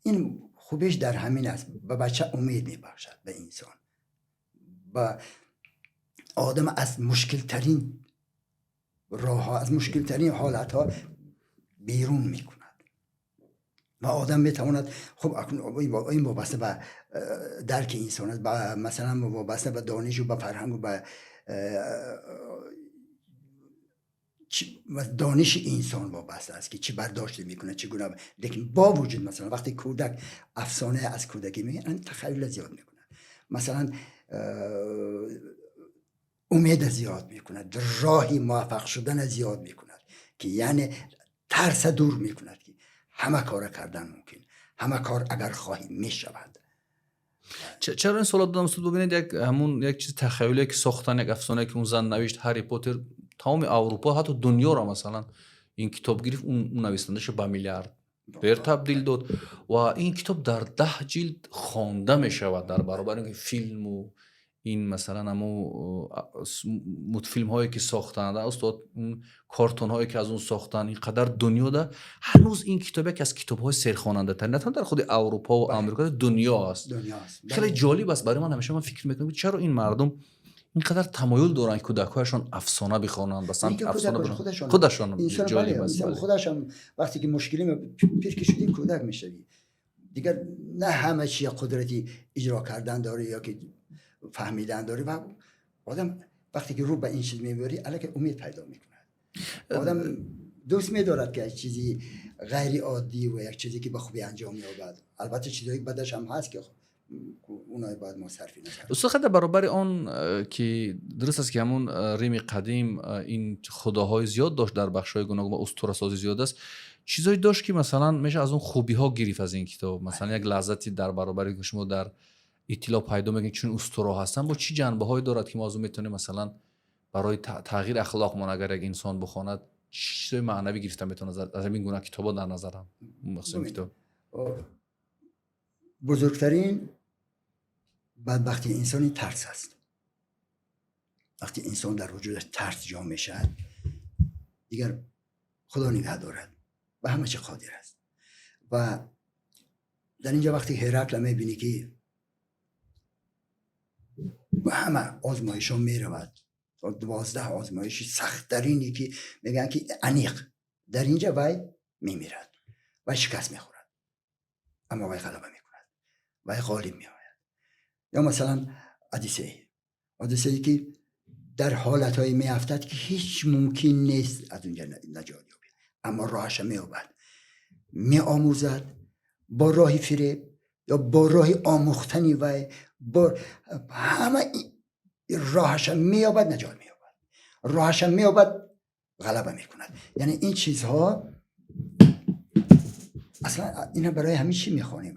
ин хубиш дар ҳамин аст, ба бача умед мебахшад, ба инсон, ба одам аз мушкилтарин роҳҳо, аз мушкилтарин ҳолатҳо берун мекунад ва одам метавонад хуб ин вобаста ба дарки инсон аст, масалан, вобаста ба донишу ба фарҳангу ба дониши инсон вобаста аст ки чӣ бардоште мекунад, чӣ гуна. Лекин бо вуҷуд, масалан, вақте кӯдак афсона аз кӯдакӣ мегӯяд, тахаюла зиёд мекунад, масалан, умеда зиёд мекунад, роҳи муваффақ шудана зиёд мекунад, ки яъне тарса дур мекунад, ки ҳама кора кардан мумкин, ҳама кор агар хоҳӣ мешавад. Чаро ин суоло додам, устод? Бубинед, як ҳамун як чизи тахаюлие ки сохтан, як афсонае ки он зан навишт, Ҳарри Поттер, тамоми Аврупо, ҳатто дунёро, масалан, ин китоб гирифт, он нависандаша ба миллиардер табдил дод ва ин китоб дар 10 ҷилд хонда мешавад. Дар баробари ин ки филму ин, масалан, ҳамун мультфилмҳое ки сохтанд, устод, кортунҳое ки аз он сохтанд, ин қадар дунёда ҳанӯз ин китоб яке аз китобҳои серхонандатарин на танҳо дар худи Аврупо ва Амрико, дунё аст. Хеле ҷолиб аст барои ман. Ҳамеша ман фикр мекунам, ки чаро ин мардум ин қадар тамоюл доранд, ки кӯдакҳояшон афсона бихонанд, ба самти афсона. Худашон ҷолиб аст. Худашон вақте ки мушкилӣ пир ки шудӣ, кӯдак мешавӣ, дигар на ҳама чия қудрати иҷро кардан дорӣ ё ки фаҳмидан дорӣ. Ва одам вақте ки рӯ ба ин чиз мебарӣ, аллакай умед пайдо мекунад. Одам дӯст медорад ки як чизи ғайриоддӣ ва як чизе ки ба хубӣ анҷом меёбад. Албатта, чизҳои бадаш ҳам ҳаст ки унои бояд мо сарфи назар. Устод, хеле дар баробари он ки дуруст аст, ки ҳамун Рими қадим ин худоҳои зиёд дошт, дар бахшҳои гуногун ва устурасозӣ зиёд аст, чизҳое дошт ки, масалан, меша аз он хубиҳо гирифт аз ин китоб, масалан, як лаззати дар баробари ки шумо дар иттилоъ пайдо мекунед, чун устуро ҳастанд, бо чӣ ҷанбаҳое дорад, ки мо аз он метавонем, масалан, барои тағйири ахлоқмон, агар як инсон бихонад, чӣ чизҳои маънавӣ гирифта метавонад аз ҳамин гуна китобҳо, дар назарам махсусан китоб? Бузургтарин Бадбахтии инсони тарс аст. Вақте инсон дар вуҷудаш тарс ҷо мешавад, дигар Худо нигаҳ дорад, ба ҳама чи қодир аст. Ва дар инҷо вақте Ҳеракла мебинӣ, ки ба ҳама озмоишҳо меравад, то 12 озмоиши сахттарине, ки мегӯянд, ки аниқ дар инҷа вай мемирад, вай шикаст мехӯрад, аммо вай ғалаба мекунад, вай ғолиб меояд. Ё масалан Одиссей, Одиссее, ки дар ҳолатҳое меафтад, ки ҳеҷ мумкин нест аз унҷа наҷот ёбед, аммо роҳаша меёбад, меомӯзад бо роҳи фиреб ё бо роҳи омӯхтани вай, бо ҳама роҳаша меёбад, наҷот меёбад, роҳаша меёбад, ғалаба мекунад. Яъне ин чизҳо аслан ина барои ҳамин чӣ мехонем?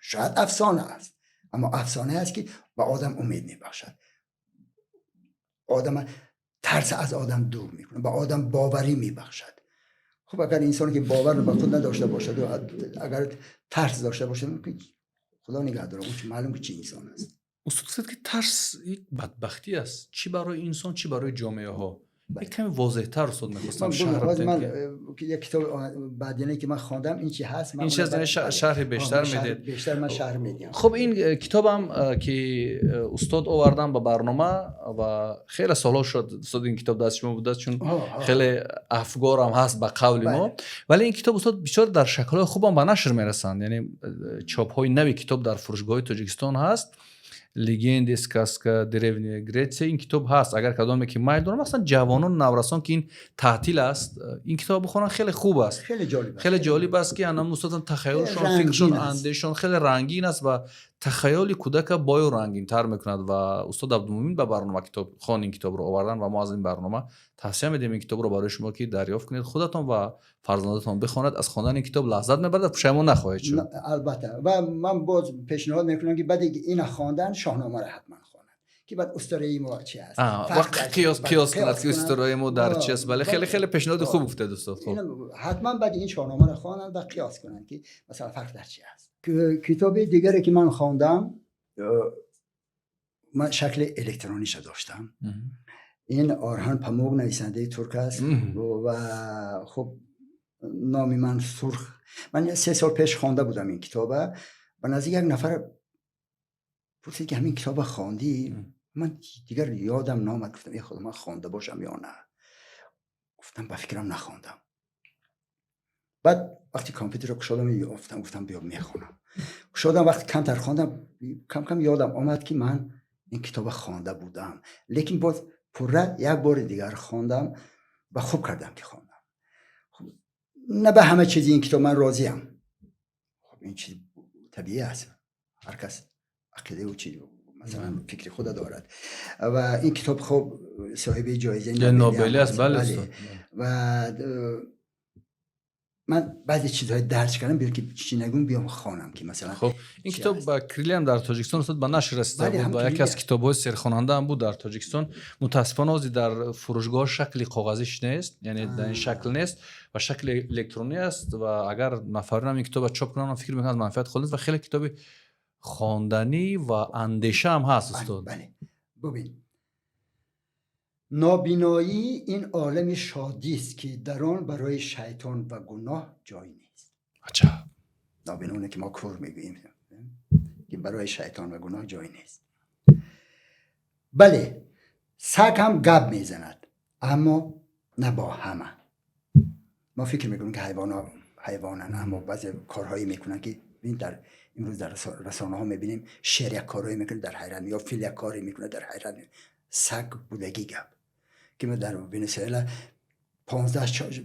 Шояд афсона аст, аммо афсонае аст, ки ба одам умед мебахшад, одама тарс аз одам дур мекунад, ба одам боварӣ мебахшад. Хуб, агар инсоне ки бовар ба худ надошта бошад, агар тарс дошта бошад, Худо нигаҳ дорад, маълум ки чӣ инсон аст. Устод, гуфтед, ки тарс як бадбахтӣ аст, чӣ барои инсон, чӣ барои ҷомеаҳо. Як каме возеҳтар, устод, мехостам шарҳ. Ман як китоб баъдине, ки ман хондам, ин чи ҳаст. Ин чиз шарҳи бештар медиҳед. Бештар ман шарҳ медиҳам. Хуб, ин китобам, ки устод овардан ба барнома, ва хеле солҳо шуд, устод, ин китоб даст шумо будааст, чун хеле афгорам ҳаст, ба қавли мо. Вале ин китоб, устод, бисёр дар шаклҳои хубам ба нашр мерасанд, яъне чопҳои нави китоб дар фурӯшгоҳҳои Тоҷикистон ҳаст. «Легенды, сказка Древняя Греция», ин китоб ҳаст. Агар кадоме ки майл дорам, масалан ҷавонон, наврасон, ки ин таътил аст, ин китоб бихонанд, хеле хуб аст. Хеле ҷолиб. Хеле ҷолиб аст, ки анам устодам тахайюлшон, фикршон, андешон хеле рангин аст ва тахайюли кӯдака бою рангинтар мекунад. Ва устод Абдумумин ба барнома китобхон ин китобро овардан ва мо аз ин барнома тавсия медиҳем ин китобро барои шумо, ки дарёфт кунед худатон ва фарзандатон бихонад. Аз хондани ин китоб лаззат мебарад ва пушаймон нахоҳед шуд. Албатта, ва ман боз пешниҳод мекунам, ки баъде ина хондан, Шоҳномаро ҳатман хонанд, ки баъд устораи мо чи аст. Қиёс кунад, ки устораи мо дар чи аст. Бале, хеле хеле пешниҳоди хуб гуфтед, устод. Хуб, ҳатман баъд ин Шоҳномаро хонанд ва қиёс кунанд, ки масалан фарқ дар чи аст. Китоби дигаре, ки ман хондам, ман шакли электрониша доштам, ин Орҳан Памуқ, нависандаи турк аст. Ва хуб, «Номи ман Сурх». Ман 3 сол пеш хонда будам ин китоба. Ба наздик як нафар пурсид, ки ҳамин китоба хондӣ? Ман дигар ёдам наомад. Гуфтам: «Е Худо, ман хонда бошам ё на?» Гуфтам: «Ба фикрам, нахондам». Баъд вақти компютерро кушодам, ёфтам, гуфтам: «Биё, мехонам». Кушодам, вақти камтар хондам, кам кам ёдам омад, ки ман ин китоба хонда будам, лекин боз пурра як бори дигар хондам ва хуб кардам, ки хондам. На ба ҳама чизи ин китоб ман розиам. Хуб, ин чиз табиӣ аст, ҳар кас ақидаи чиз, масалан фикри худа дорад. Ва ин китоб, хуб, соҳиби ҷоизаи Нобелӣ аст, бале. Ва ман баъзе чизҳои дарҷ кардам, биё, ки чӣ нагум, биём хонам, ки масалан. Хуб, ин китоб ба кириллиам дар Тоҷикистон, устод, ба нашр расида буд ва яке аз китобҳои серхонандаам буд дар Тоҷикистон. Мутаассифона, ҳозир дар фурӯшгоҳ шакли коғазиш нест, яъне дар ин шакл нест ва шакли электронӣ аст. Ва агар нафаринам ин китобро чоп кунанд, фикр мекунам, аз манфиат холӣ нест ва хеле китоби хонданӣ ва андешаам ҳаст, устод. Бале, бубин: «Нобиноӣ ин олами шодист, ки дар он барои шайтон ва гуноҳ ҷой нест». Аҷаб! Нобиноне, ки мо кур мегӯем, ки барои шайтон ва гуноҳ ҷой нест. Бале, саг ҳам гап мезанад, аммо на бо ҳама. Мо фикр мекунем, ки ҳайвонҳо ҳайвонанд, аммо баъзе корҳое мекунанд, ки бин, дар имрӯз дар расонаҳо мебинем, шер як корҳое мекунад, дар ҳайрат, ё фил як коре мекунад, дар ҳайрат. Саг будагӣ гап, ки мо дар Венесуэла 15,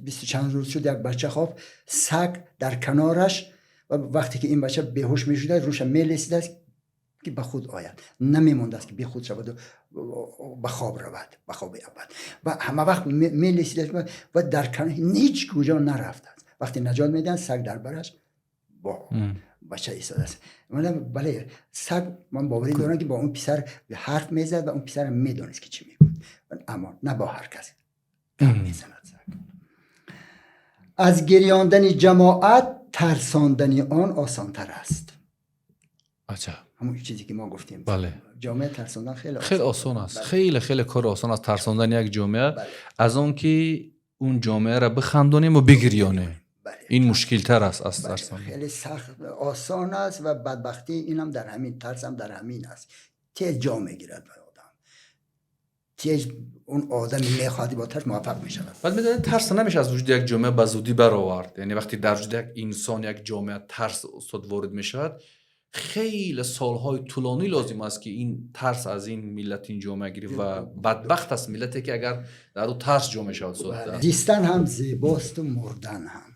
бисту чанд рӯз шуд, як бача хоб, саг дар канораш, ва вақте ки ин бача беҳуш мешуда, рӯша мелесидааст, ки ба худ ояд, намемондааст, ки бехуд шаваду ба хоб равад, ба хоби абад. Ва ҳама вақт мелесидааст ва дар канор, ҳеҷ куҷо нарафтааст. Вақте наҷот медиҳанд, саг дар бараш бо бача истодааст. Бале, саг, ман боварӣ дорам, ки бо он писар ҳарф мезад ва он писарам медонист, ки чӣ мегӯяд, аммо на бо ҳар кас гап мезанад саг. «Аз гирёндани ҷамоат тарсондани он осонтар аст». Аҷаб! Ҳамон чизе ки мо гуфтем. Бале. Ҷомеа тарсондан хеле хеле осон аст. Хеле хеле кори осон аст тарсондани як ҷомеа аз он ки он ҷомеаро бихандонем ва бигирёнем. Ин мушкилтар аст аз тарсондан. Хеле сахт осон аст ва бадбахтӣ инам дар ҳамин, тарсам дар ҳамин аст. Тез ҷо мегирад ба одам. Тез он одаме мехоҳад бо тарс муваффақ мешавад. Баъд медонед, тарс намешавад аз вуҷуди як ҷомеа ба зудӣ баровард. Яъне вақте дар вуҷуди як инсон, як ҷомеа тарс устод ворид мешавад, хеле солҳои тӯлонӣ лозим аст ки ин тарс аз ин миллат, ин ҷомеа гирифт ва бадбахт аст миллате ки агар дар ӯ тарс ҷо мешавад. Зистан ҳам зебосту мурдан ҳам.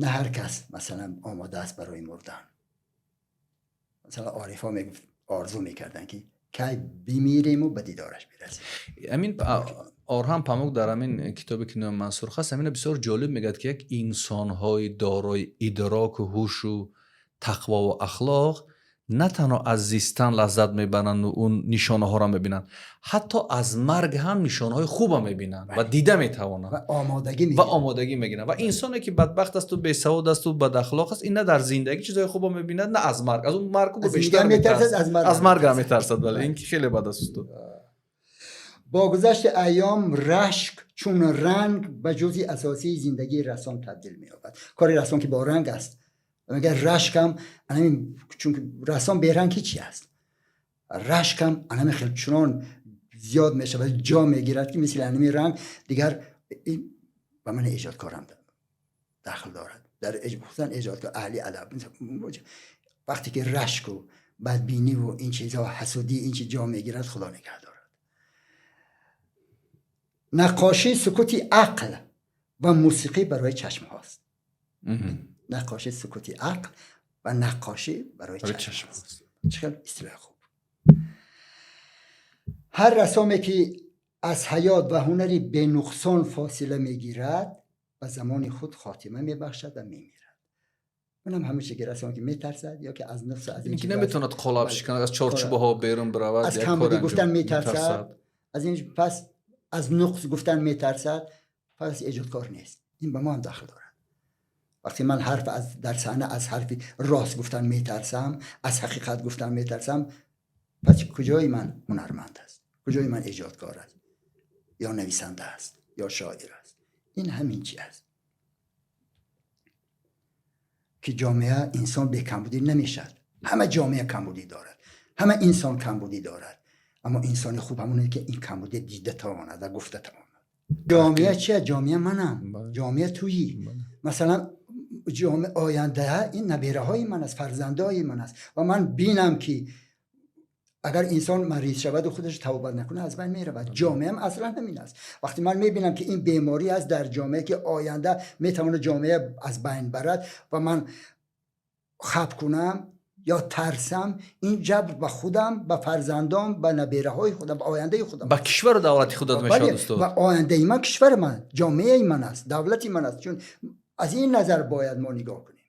На ҳар кас масалан омода аст барои мурдан. Масалан орифҳо мегуфт, орзу мекарданд ки кай бимирему ба дидораш бирасем. Ҳамин Орҳан Памук дар ҳамин китобе ки номи ман сурх аст, ҳамина бисёр ҷолиб мегӯяд ки як инсонҳои дорои идроку ҳушу тақвову ахлоқ на танҳо аз зистан лаззат мебаранду он нишонаҳоро мебинанд, ҳатто аз марг ҳам нишонаҳои хуба мебинанд ва дида метавонанд ва омодагӣ мегиранд. Ва инсоне ки бадбахт асту бесавод асту бадахлоқ аст, ин на дар зиндагӣ чизҳои хуба мебинад, на аз марг. Аз он марг бештар аз марг ҳам метарсад. Бале, ин ки хеле бад аст, устод. Бо гузашти айём рашк чун ранг ба ҷузъи асосии зиндагии рассом табдил меёбад. Кори рассом ки бо ранг аст, мегӯяд рашкам анамин, чунки рассом беранг ҳичи аст. Рашкам анами хел чунон зиёд мешавад, ҷо мегирад ки мисли анами ранг дигар ба ман эҷодкорам дахл дорад. Дар хусусан эҷодкор аҳли адаб вақте ки рашку бадбиниву ин чизҳо, ҳасудӣ, ин чиз ҷо мегирад, худо нигаҳ дорад. Наққошӣ сукути ақл ва мусиқӣ барои чашмҳост. Наққошӣ сукути ақл ва наққошӣ барои чашм аст. Чӣ хел истилоҳи хуб. Ҳар рассоме ки аз ҳаёт ва ҳунари бенуқсон фосила мегирад, ба замони худ хотима мебахшад ва мемирад. Унам ҳамон чизе ки рассом ки метарсад ё ки аз нафс, аз ин ки наметавонад қолаб шиканад, аз чорчӯбаҳо берун биравад, аз камбудӣ гуфтан метарсад, аз ин пас аз нуқс гуфтан метарсад, пас эҷодкор нест. Ин ба мо ҳам дахл дорад. Вақте ман ҳарф аз дар саҳна аз ҳарфи рост гуфтан метарсам, аз ҳақиқат гуфтан метарсам, пас куҷои ман ҳунарманд аст? Куҷои ман эҷодкор аст? Ё нависанда аст, ё шоир аст? Ин ҳамин чи аст? Ки ҷомеа инсон бекамбудӣ намешавад. Ҳама ҷомеа камбудӣ дорад, ҳама инсон камбудӣ дорад, аммо инсони хуб ҳамоне ки ин камбудӣ дида тавонад ва гуфта тавонад. Ҷомеа чи аст? Ҷомеа манам, ҷомеа туӣ. Масалан ҷомеа оянда ин набераҳои ман аст, фарзандои ман аст ва ман бинам ки агар инсон мариз шавад ва худаш тавбат накунад, аз байн меравад. Ҷомеаам аслан ҳамин аст. Вақте ман мебинам ки ин беморӣ аст дар ҷомеа ки оянда метавонад ҷомеа аз байн барад ва ман хаб кунам ё тарсам, ин ҷабр ба худам, ба фарзандом, ба набераҳои худам, ба ояндаи худам, ба кишвару давлати худат мешавад, устод. Ва ояндаи ман кишвари ман, ҷомеаи ман аст, давлати ман аст. Чун аз ин назар бояд мо нигоҳ кунем.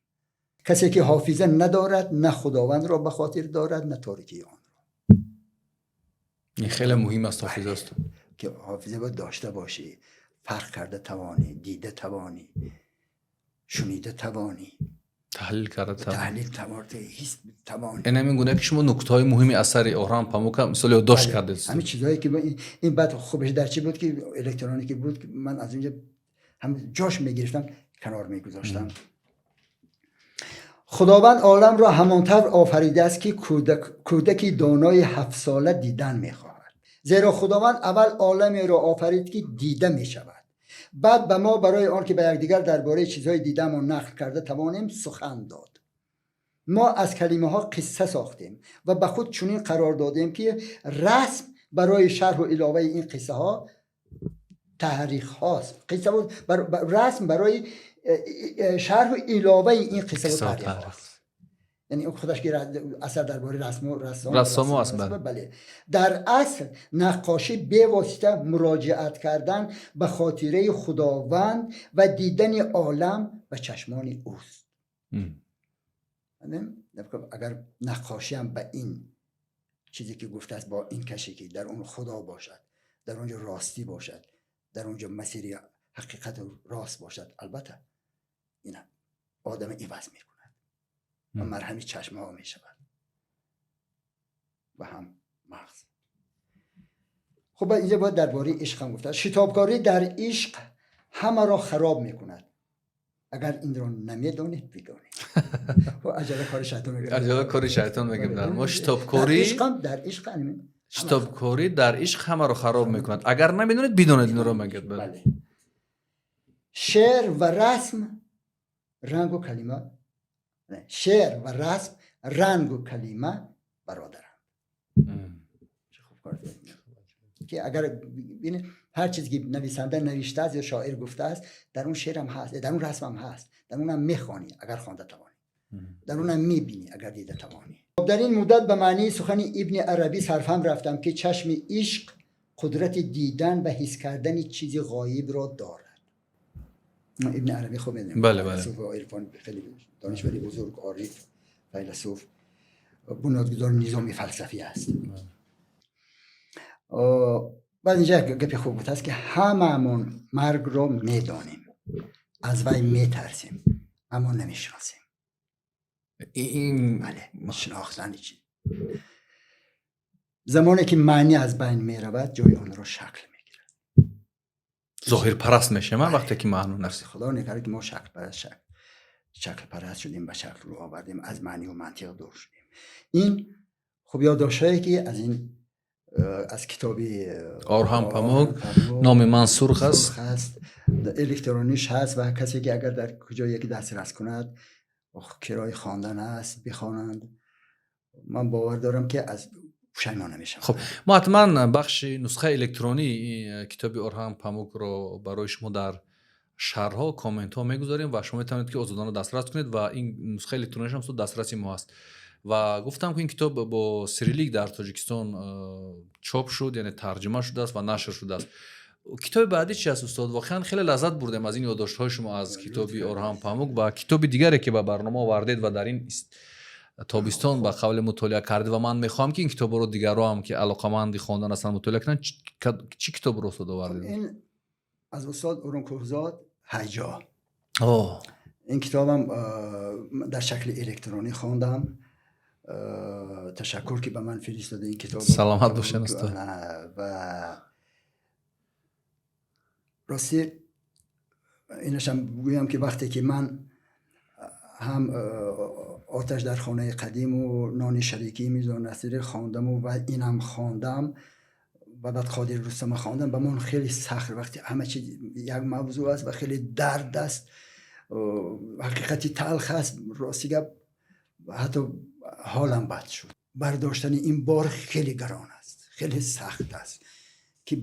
Касе ки ҳофиза надорад, на худовандро ба хотир дорад, на торикии онро. Ин хеле муҳим аст, ҳофиза аст. Ки ҳофиза бояд дошта бошӣ, фарқ карда тавонӣ, дида тавонӣ, шунида тавонӣ, таҳлил карда тавонӣ, таҳлил тавонӣ, ҳис тавонӣ. Ин ҳамин гуна ки шумо нуктаҳои муҳими асари Орҳан Памука мисол ёддошт кардед. Ҳамин чизҳое ки ин баъд хубаш дар чӣ буд ки электроникӣ буд, ман аз инҷа ҳам ҷош мегирифтам, канор мегузоштам. Худованд оламро ҳамон тавр офаридааст ки кӯдаки донои ҳафтсола дидан мехоҳад. Зеро Худованд аввал оламеро офарид ки дида мешавад. Баъд ба мо барои он ки ба якдигар дар бораи чизҳои дидаамон нақл карда тавонем сухан дод. Мо аз калимаҳо қисса сохтем ва ба худ чунин қарор додем ки расм барои шарҳу иловаи ин қиссаҳо таърихҳост. Қисса буд, расм барои шарҳу иловаи ин қисса ва таърихҳост. Яъне худаш ки асар дар бораи рассому аст. Бале. Дар асл наққошӣ бевосита муроҷиат кардан ба хотираи Худованд ва дидани олам ба чашмони ӯст. Агар наққошиам ба ин чизе ки гуфтааст, бо ин каше ки дар он Худо бошад, дар он ҷо ростӣ бошад, дар он ҷо масири ҳақиқату рост бошад, албатта ин одам иваз мекунад. و مرهم چشم ها می شود و هم مغز. خب اینجا باید درباره عشق هم گفت. شتابکاری در عشق همه را خراب میکند. اگر این را نمیدانید بدانید. و عجله کار شیطان میگه. عجله کار شیطان میگیم. در ما شتابکاری در عشق شتابکاری در عشق همه را خراب میکند. اگر نمیدونید بدانید این را میگه. بله. شعر و رسم رنگ و کلمه، شعر و رسم رنگ و کلمه برادرند. چه خوب کار که اگر ببینید هر چیزی که نویسنده نوشته است یا شاعر گفته است در اون شعر هم هست، در اون رسم هم هست، در اونم میخوانی اگر خوانده توانی، در اونم میبینی اگر دیده توانی. در این مدت به معنی سخن ابن عربی صرفم رفتم که چشم عشق قدرت دیدن و حس کردن چیزی غایب را دارد. ابن عربی خوب میدونیم. بله بله. فیلسوف و عرفان، خیلی دانشوری بزرگ، عارف، فیلسوف، بنیادگذار نظام فلسفی است. بعد اینجا گپی خوب بود است که هممون مرگ رو میدانیم، از وی میترسیم، اما نمیشناسیم. این بله، شناختن چی؟ زمانی که معنی از بین میرود جای آن را شکل میگیرد. ظاهر پرست میشه من وقتی که معنی نفس خدا نکرد که ما شکل پرست شکل پرست شدیم و شکل رو آوردیم، از معنی و منطق دور شدیم. این خب یادداشت‌هایی که از این از کتابی آرهان پاموک نام من سرخ است، الکترونیش هست و کسی که اگر در کجا یکی دسترس کند کرای خواندن است بخوانند. من باور دارم که از پشیمان نمیشم. خب ما حتما بخش نسخه الکترونی کتاب آرهان پاموک رو برای شما در شرح‌ها کامنت ها میگذاریم و شما میتونید که آزادانه دسترس کنید و این نسخه الکترونیش هم دسترسی ما هست. و گفتم که این کتاب با سیریلیک در تاجیکستان چاپ شد، یعنی ترجمه شده است و نشر شده است. کتاب بعدی چی است استاد؟ واقعا خیلی لذت بردم از این یادداشت‌های شما از کتاب آرهان پاموک و کتاب دیگری که به برنامه آوردید و در این تابستان به قول مطالعه کردید و من میخوام که این کتاب رو دیگران هم که علاقه‌مند خواندن هستن مطالعه کنن. چی کتاب رو استاد آوردید؟ این از استاد اورون کوهزاد، هیجا. این کتابم در شکل الکترونی خواندم. تشکر که به من فرستاده این کتاب. سلامت باشین استاد. و راستی اینش هم بگویم که وقتی که من هم آتش در خانه قدیم و نان شریکی میرزا نصیری خواندم و اینم خواندم و بعد قادر رستم خواندم، به من خیلی سخت وقتی همه چیز یک موضوع است و خیلی درد است، حقیقتی تلخ است، راستی گپ حتی حالم بد شد. برداشتن این بار خیلی گران است، خیلی سخت است که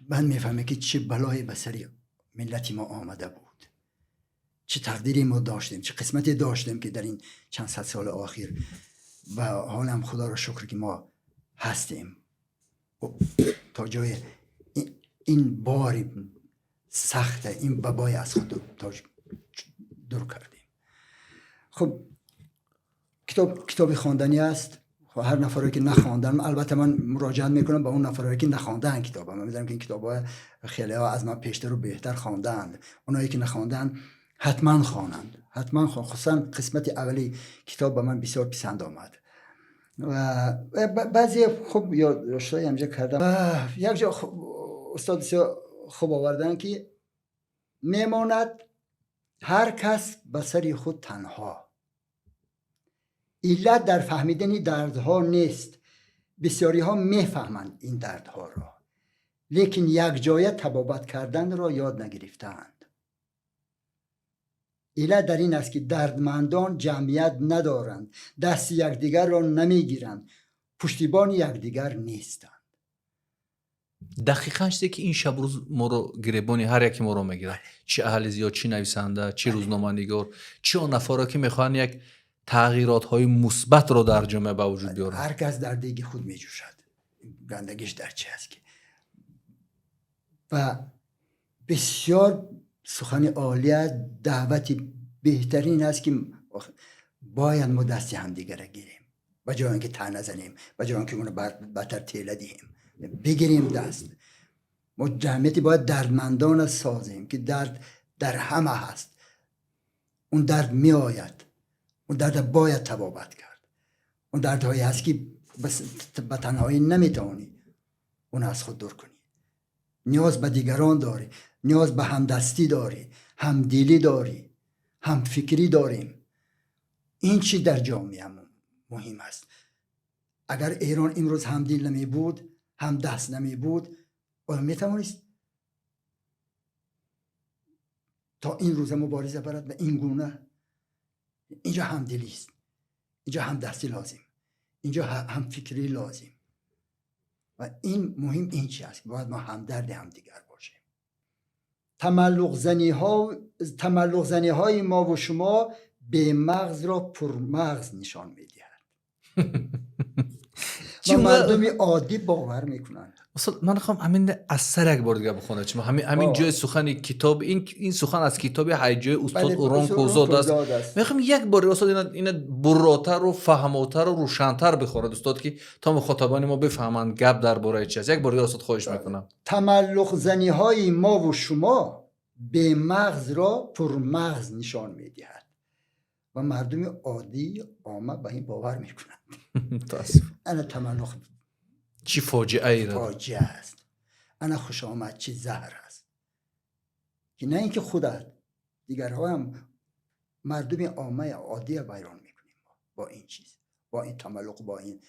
من میفهمم که چه بلایی به سر ملت ما آمده بود، چه تقدیری ما داشتیم، چه قسمتی داشتیم که در این چند صد سال آخر و حالم خدا را شکر که ما هستیم تا جای این بار سخت، این ببای از خود تا دور کردیم. خب کتاب خواندنی است. خب هر نفری که نخواندن، البته من مراجعه میکنم با اون نفرایی که نخواندن کتاب. من میدونم که این کتاب‌ها خیلی ها از من پیشتر و بهتر خواندند. اونایی که نخواندن حتما خوانند، حتما خوانند. خصوصا قسمت اولی کتاب به من بسیار پسند آمد و بعضی خب یادداشت‌های همینجا کردم. یک جا استاد بسیار خوب آوردن که میماند هر کس به سر خود تنها. علت در فهمیدن دردها نیست. بسیاری ها میفهمند این دردها را، لیکن یک جایه تبابت کردن را یاد نگرفتند. علت در این است که دردمندان جمعیت ندارند، دست یکدیگر را نمیگیرند، پشتیبان یکدیگر نیستند. دقیقا چیزی که این شب روز ما رو گریبانی هر یکی ما رو میگیره، چه اهل زیاد، چه نویسنده، چه روزنامه‌نگار، چه آن نفرا که میخوان یک تغییرات های مثبت رو در جامعه به وجود بیارن. هر کس در دیگ خود میجوشد، گندگیش در چه است که. و بسیار سخن عالیه، دعوت بهترین است که باید ما دست همدیگه را گیریم، به جای اینکه تنه زنیم، به جای اینکه اونو بدتر تیله دهیم، بگیریم دست. ما جمعیتی باید دردمندان سازیم که درد در همه هست، اون درد می آید. اون درد باید تبابت کرد. اون دردهایی هست که به تنهایی نمیتوانی اون از خود دور کنی. نیاز به دیگران داری، نیاز به همدستی داری، همدلی داری، همفکری داریم. این چی در جامعه مهم است. اگر ایران امروز همدل نمی بود، همدست نمی بود، آیا می توانست تا این روز مبارزه برد به این گونه؟ اینجا همدلی است، اینجا همدستی لازم، اینجا همفکری لازم. و این مهم این چی است؟ باید ما همدرد همدیگر باشیم. تملق زنی های ما و شما به مغز را پرمغز نشان میدهد. و مردم عادی باور میکنند. استاد من میخوام همین از سر یک بار دیگه بخونم. چون همین جای سخن کتاب، این سخن از کتاب هیجای استاد اوران کوزاد است. میخوام یک بار استاد اینا براتر و فهماتر و روشن‌تر بخونه استاد که تا مخاطبان ما بفهمند گپ درباره چی است. یک بار دیگه استاد خواهش میکنم. تملق زنی های ما و شما به مغز را پرمغز نشان میدهد و مردم عادی عامه به این باور میکنند. متاسف. انا تملق چی فاجعه ای فاجعه است. انا خوش آمد چی زهر است. که نه اینکه خودت، دیگرها هم مردم عامه عادی ویران میکنیم با این چیز، با این تملق، با این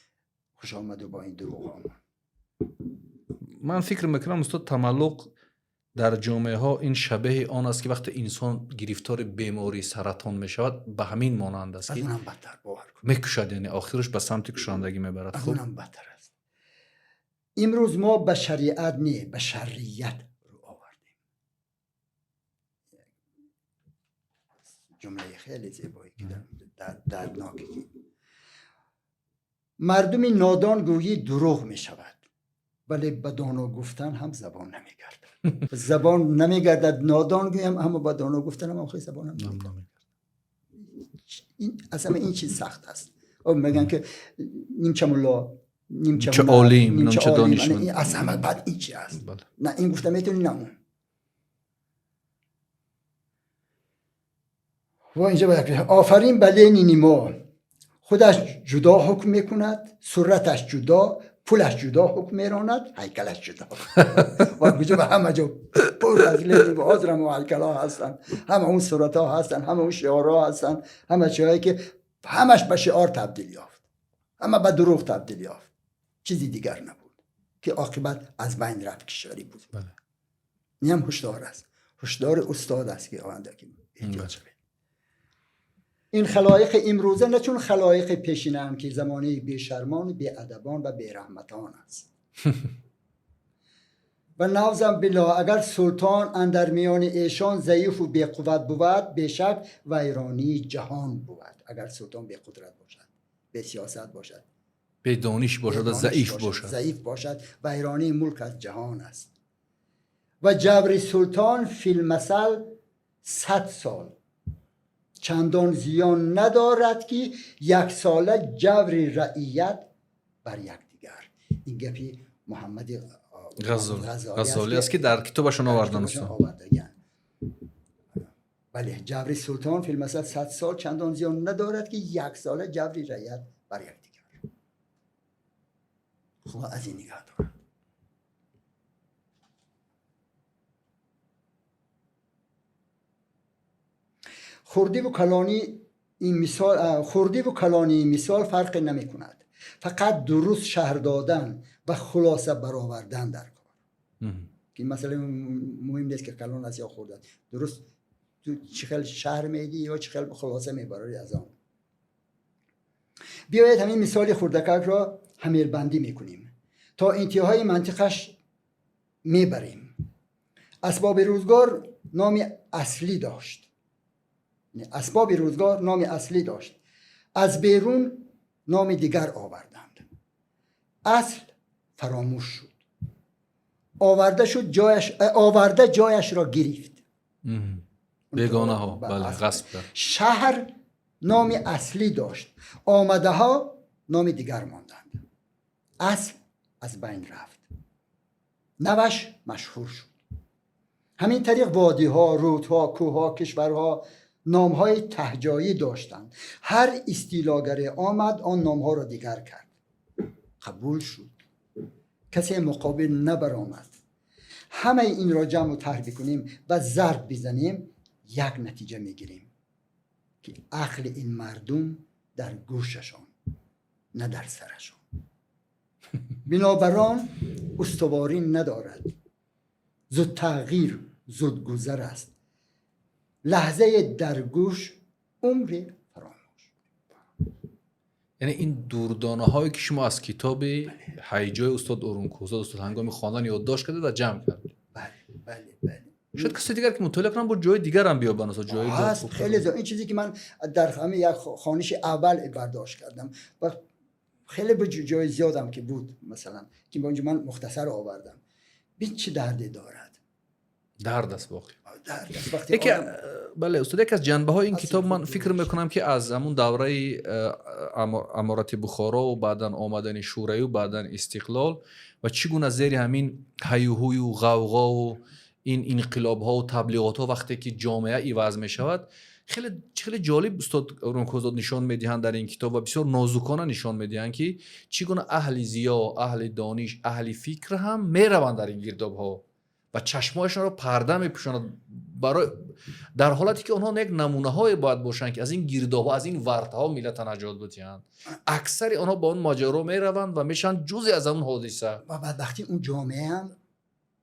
خوش آمد و با این دروغ ها. من فکر میکنم استاد تملق در جامعه ها این شبیه آن است که وقتی انسان گرفتار بیماری سرطان میشود به همین مانند است که از اونم بدتر، باور کن، میکشد، یعنی آخرش به سمت کشندگی میبرد. از اونم بدتر است. امروز ما به شریعت نه، به شریعت رو آوردیم. جمله خیلی زیبایی که دردناکی. مردم نادان گویی دروغ میشود، ولی به دانا گفتن هم زبان نمیگردد. زبان نمیگردد نادان گویم، اما با دانا گفتن هم خیلی زبان نمیگردد. این اصلا این چیز سخت است. میگن که نیمچه ملا، نیمچه عالم، نیمچه دانشمند، این اصلا بعد این چی است؟ نه این گفته میتونی، نه اون. و اینجا باید آفرین به لنین ما، خودش جدا حکم میکند، صورتش جدا، پولش جدا حکم میراند، هیکلش جدا. و کجا به همه جا پر از لنین و آزرم و هیکل ها هستن، همه اون صورت ها هستن، همه اون شعارها هستن، همه چیزهایی که همش به شعار تبدیل یافت، همه به دروغ تبدیل یافت، چیزی دیگر نبود که عاقبت از بین رفت کشوری بود. بله. این هم هشدار است، هشدار استاد است که آینده که احتیاط شوید. این خلایق امروزه نه چون خلایق پیشینم که زمانه بی‌شرمان، بی‌ادبان و بی‌رحمتان است. و نعوذ بالله اگر سلطان اندر میان ایشان ضعیف و بی‌قوت بود، بیشک ویرانی جهان بود. اگر سلطان بی‌قدرت باشد، بی سیاست باشد، بی دانش باشد و ضعیف باشد، ضعیف باشد، ویرانی ملک از جهان است. و جبر سلطان فی المثل 100 سال چندان زیان ندارد که یک ساله جبر رعیت بر یکدیگر. این گپی محمد غزالی است که در کتابشون آوردن. بله، جبر سلطان فی المثل 100 سال چندان زیان ندارد که یک ساله جبر رعیت بر یکدیگر. خدا از این نگاه دارد. خوردی و کلانی این مثال، خوردی و کلانی این مثال فرق نمی کند، فقط درست شهر دادن و خلاصه برآوردن در کار. که این مسئله مهم نیست که کلان است یا خورد، درست تو چه خیلی شهر میدی یا چه خیلی خلاصه میبری از آن. بیایید همین مثال خوردکک را حمیربندی میکنیم تا انتهای منطقش میبریم. اسباب روزگار نام اصلی داشت، اسباب روزگار نام اصلی داشت، از بیرون نام دیگر آوردند. اصل فراموش شد، آورده شد جایش، آورده جایش را گرفت. بیگانه ها، بله، غصب کرد. شهر نام اصلی داشت، آمده ها نام دیگر ماندند. اصل از بین رفت، نوش مشهور شد. همین طریق وادی ها، رودها، کوه ها، کشورها Номҳои таҳҷоӣ доштанд. Ҳар истилогаре омад, он номҳоро дигар кард. Қабул шуд. Касе муқобил набаромад. Ҳамаи инро ҷамъу тарҳ бикунем ва зарб бизанем, як натиҷа мегирем, ки ақли ин мардум дар гӯшашон, на дар сарашон. Бинобар он устуворӣ надорад. Зуд тағйир, зудгузар аст. Лаҳзае дар гӯш, умре фаромӯш. Яъне ин дурдонаҳое, ки шумо аз китоби ҳайҷои устод Урункӯҳзод, устод, ҳангоми хондан ёддошт кардед ва ҷамъ кардед. Бале. Шояд касе дигар, ки мутолиа кунанд, бо ҷои дигарам биёбанд, устод, ҷои ҳаст хеле зиёд. Ин чизе, ки ман дар ҳамин як хониши аввал бардошт кардам ва хеле ба ҷои зиёдам ки буд, масалан, ки ба онҷо ман мухтасар овардам. Бин, чӣ дарде дорад. Дард аст воқеъ. Дард аст вақте яке бале, устод, яке аз ҷанбаҳои ин аз китоб ман худ фикр дур мекунам, ки аз ҳамун давраи аморати Бухоро ва баъдан омадани Шӯравӣ, баъдан истиқлол ва чӣ гуна зери ҳамин ҳаюҳую ғавғову ин инқилобҳову таблиғотҳо, вақте ки ҷомеа иваз мешавад, хеле хеле ҷолиб устод Урункӯҳзод нишон медиҳанд дар ин китоб ва бисёр нозукона нишон медиҳанд, ки чӣ гуна аҳли зиё, аҳли дониш, аҳли фикр ҳам мераванд дар ин гирдобҳо ва чашмҳояшонро парда мепӯшонад, барои дар ҳолате ки онҳо як намунаҳое бояд бошанд, ки аз ин гирдобҳо, аз ин вартаҳо миллата наҷот бидиҳанд. Аксари онҳо ба он моҷаро мераванд ва мешаванд ҷузе аз он ҳодиса. Ва бадбахтӣ, он ҷомеаам,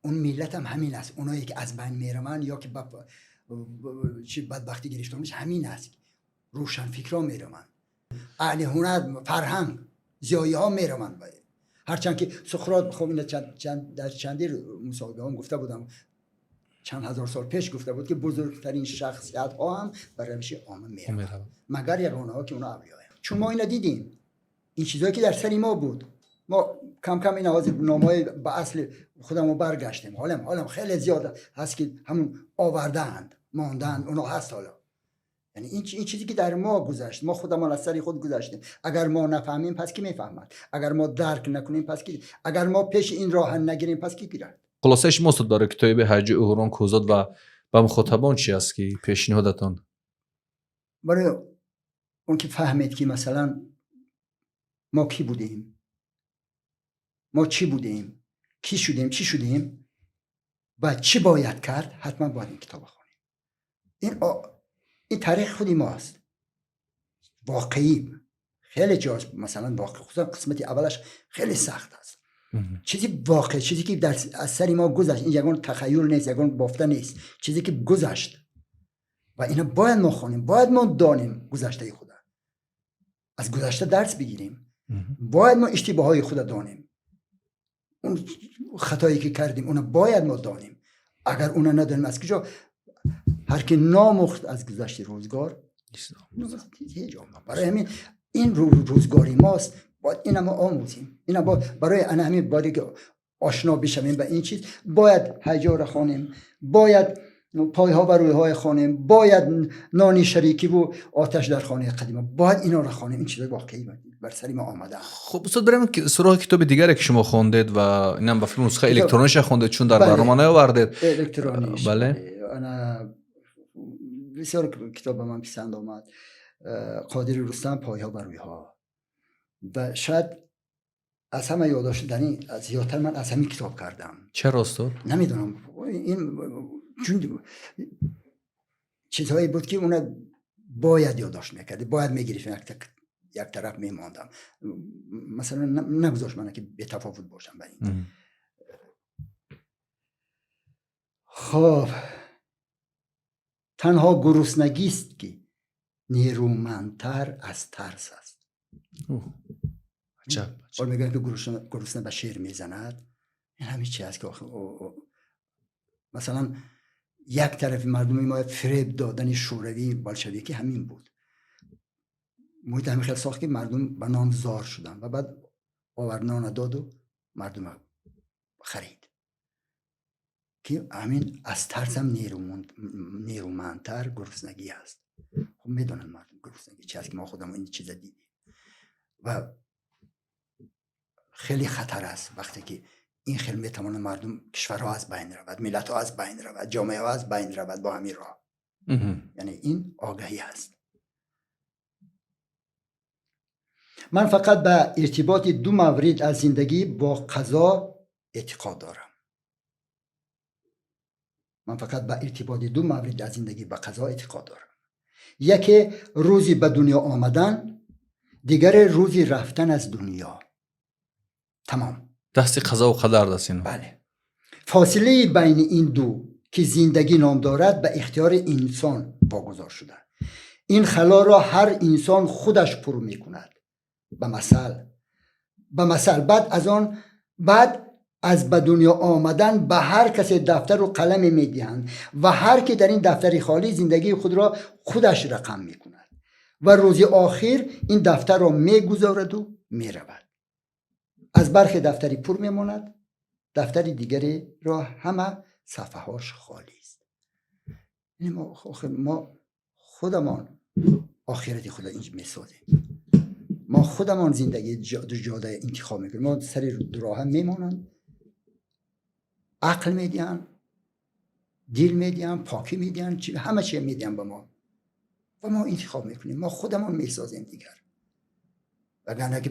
он миллатам ҳамин аст. Оное ки аз байн мераванд ё ки ба чи бадбахтӣ гирифтор мешаванд, ҳамин аст: рӯшанфикрҳо мераванд, аҳли ҳунар, фарҳанг, зиёиҳо мераванд. Ҳарчанд ки Суқрот, хоб, ина дар чанди мусоҳибаҳом гуфта будам, чанд ҳазор сол пеш гуфта буд, ки бузургтарин шахсиятҳо ҳам ба равиши омма мераванд, мераванд, магар ягонаҳо, ки онҳо авлиёянд. Чун мо ина дидем, ин чизое ки дар сари мо буд, мо кам кам ина ҳозир номҳои ба асли худамо баргаштем. Ҳолам хеле зиёд ҳаст, ки ҳамун овардаанд, мондаанд, оно ҳаст ҳоло. Яъне ин чизе, ки дар мо гузашт, мо худамон аз сари худ гузаштем. Агар мо нафаҳмем, пас кӣ мефаҳмад? Агар мо дарк накунем, пас ки? Агар мо пеши ин роҳа нагирем, пас кӣ гирад? Хулосаи шумо, устод, барои китоби ҳайҷои Урункӯҳзод ва ба мухотабон чи аст, ки пешниҳодатон? Барои он ки фаҳмед, ки масалан мо кӣ будем, мо чӣ будем, кӣ шудем, чӣ шудем ва чӣ бояд кард, ҳатман бояд ин китобро хонем. Ин таърихи худи мост, воқеӣ. Хеле ҷош, масалан, воқеъ, хусусан қисмати аввалаш хеле сахт аст. Чизи воқеъ, чизе ки аз сари мо гузашт, ин ягон тахайюл нест, ягон бофта нест, чизе ки гузашт ва ина бояд мо хонем, бояд мо донем гузаштаи худа, аз гузашта дарс бигирем. Бояд мо иштибоҳҳои худа донем, он хатое ки кардем, уна бояд мо донем. Агар уна надонем, аз куҷо? Ҳар ки номӯхт аз гузашти рӯзгор, ҳеҷ. Барои ҳамин ин рӯзгори мост, бояд ина мо омӯзем. Ина барои ана ҳамин, бояд ки ошно бишавем ба ин чиз, бояд ҳайҷоро хонем, бояд пойҳо ва рӯйҳое хонем, бояд нони шарикиву оташ дар хонаи қадима, бояд инора хонем. Ин чизои воқеӣ бар сари мо омада. Хуб, устод, барем суроғи китоби дигаре, ки шумо хондед ва инам ба филм нусхаи электрониша хондед, чун дар барнома наовардед. Электрониш. Бале. Ана бисёр китоб ба ман писанд омад, Қодири Рустам, «Пойҳо ба рӯйҳо». Ва шояд аз ҳама ёддоштани зиёдтар ман аз ҳамин китоб кардам. Чаро, устод? Намедонам, ин чун чизҳое буд, ки уна бояд ёддошт мекардӣ, бояд мегирифтем, як тараф мемондам. Масалан, нагузошт мана ки бетафовут бошам ба ин. Хоб, танҳо гуруснагист, ки нерӯмандтар аз тарс аст. Ҳол мегӯянд, ки гурусна ба шер мезанад. Ин ҳамин чи аст, ки масалан як тарафи мардуми мо фиреб додани шӯравӣ, болшевикӣ ҳамин буд. Муҳит ҳамин хел сохт, ки мардум ба нон зор шуданд ва баъд овард, нона доду мардума харид, ки ҳамин аз тарсам нерӯмандтар гуруснагӣ аст. Хуб медонанд мардум гуруснагӣ чи аст, ки мо худамон ин чиза дидем. Ва хеле хатар аст, вақте ки ин хел метавонад мардум, кишварҳо аз байн равад, миллатҳо аз байн равад, ҷомеаҳо аз байн равад бо ҳамин роҳ. Яъне ин огаҳӣ аст. Ман фақат ба иртиботи ду маврид аз зиндагӣ бо қазо эътиқод дорам. Ман фақат ба иртиботи ду маврид аз зиндагӣ ба қазо эътиқод дорам. Яке рӯзи ба дунё омадан, дигаре рӯзи рафтан аз дунё. Тамом. Дасти қазову қадар даст ино. Бале. Фосилаи байни ин ду ки зиндагӣ ном дорад ба ихтиёри инсон вогузор шуда. Ин халоро ҳар инсон худаш пур мекунад. Ба масал баъд аз ба дунё омадан ба ҳар касе дафтару қаламе медиҳанд ва ҳар ки дар ин дафтари холӣ зиндагии худро худаш рақам мекунад ва рӯзи охир ин дафтарро мегузораду меравад. Аз бархе дафтари пур мемонад, дафтари дигареро ҳама сафҳаҳош холист. Мо худамон охирати худро инҷ месозем. Мо худамон зиндагии ҷода интихоб мекунем. Мо сари дуроҳа мемонанд, ақл медиҳанд, дил медиҳанд, покӣ медиҳанд, ҳама чиз медиҳанд ба мо ва мо интихоб мекунем. Мо худамон месозем дигар. Вагарна ки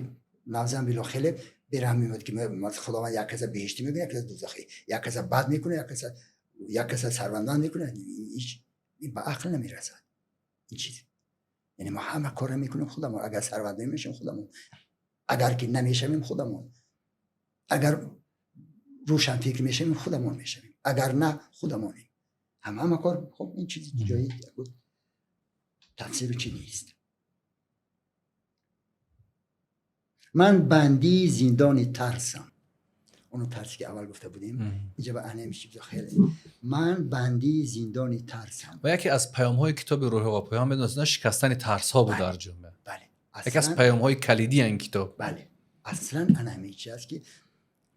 навзан било хеле бераҳм мемонад ки Худованд як каса беҳиштӣ мекунад, як каса дӯзахӣ, як каса бад мекунад, як каса сарватманд мекунад. Ин ба ақл намерасад ин чиз. Яъне мо ҳама корро мекунем худамон. Агар сарватманд мешавем худамон, агар ки намешавем худамон, агар рӯшанфикр мешавем худамон мешавем, агар на худамонем. Ҳама кор хуб ин чиз ҷои тафсиру чи нест. Ман бандии зиндони тарсам. Оно тарсе ки аввал гуфта будем, инҷа ба аҳниями чизо хеле. Ман бандии зиндони тарсам. Ва яке аз паёмҳои китоби Рӯҳ ва поён медонед, шикастани тарсҳо буд дар ҷомеа. Бале. Яке аз паёмҳои калидии ин китоб. Бале. Аслан ана ҳамин чи аст ки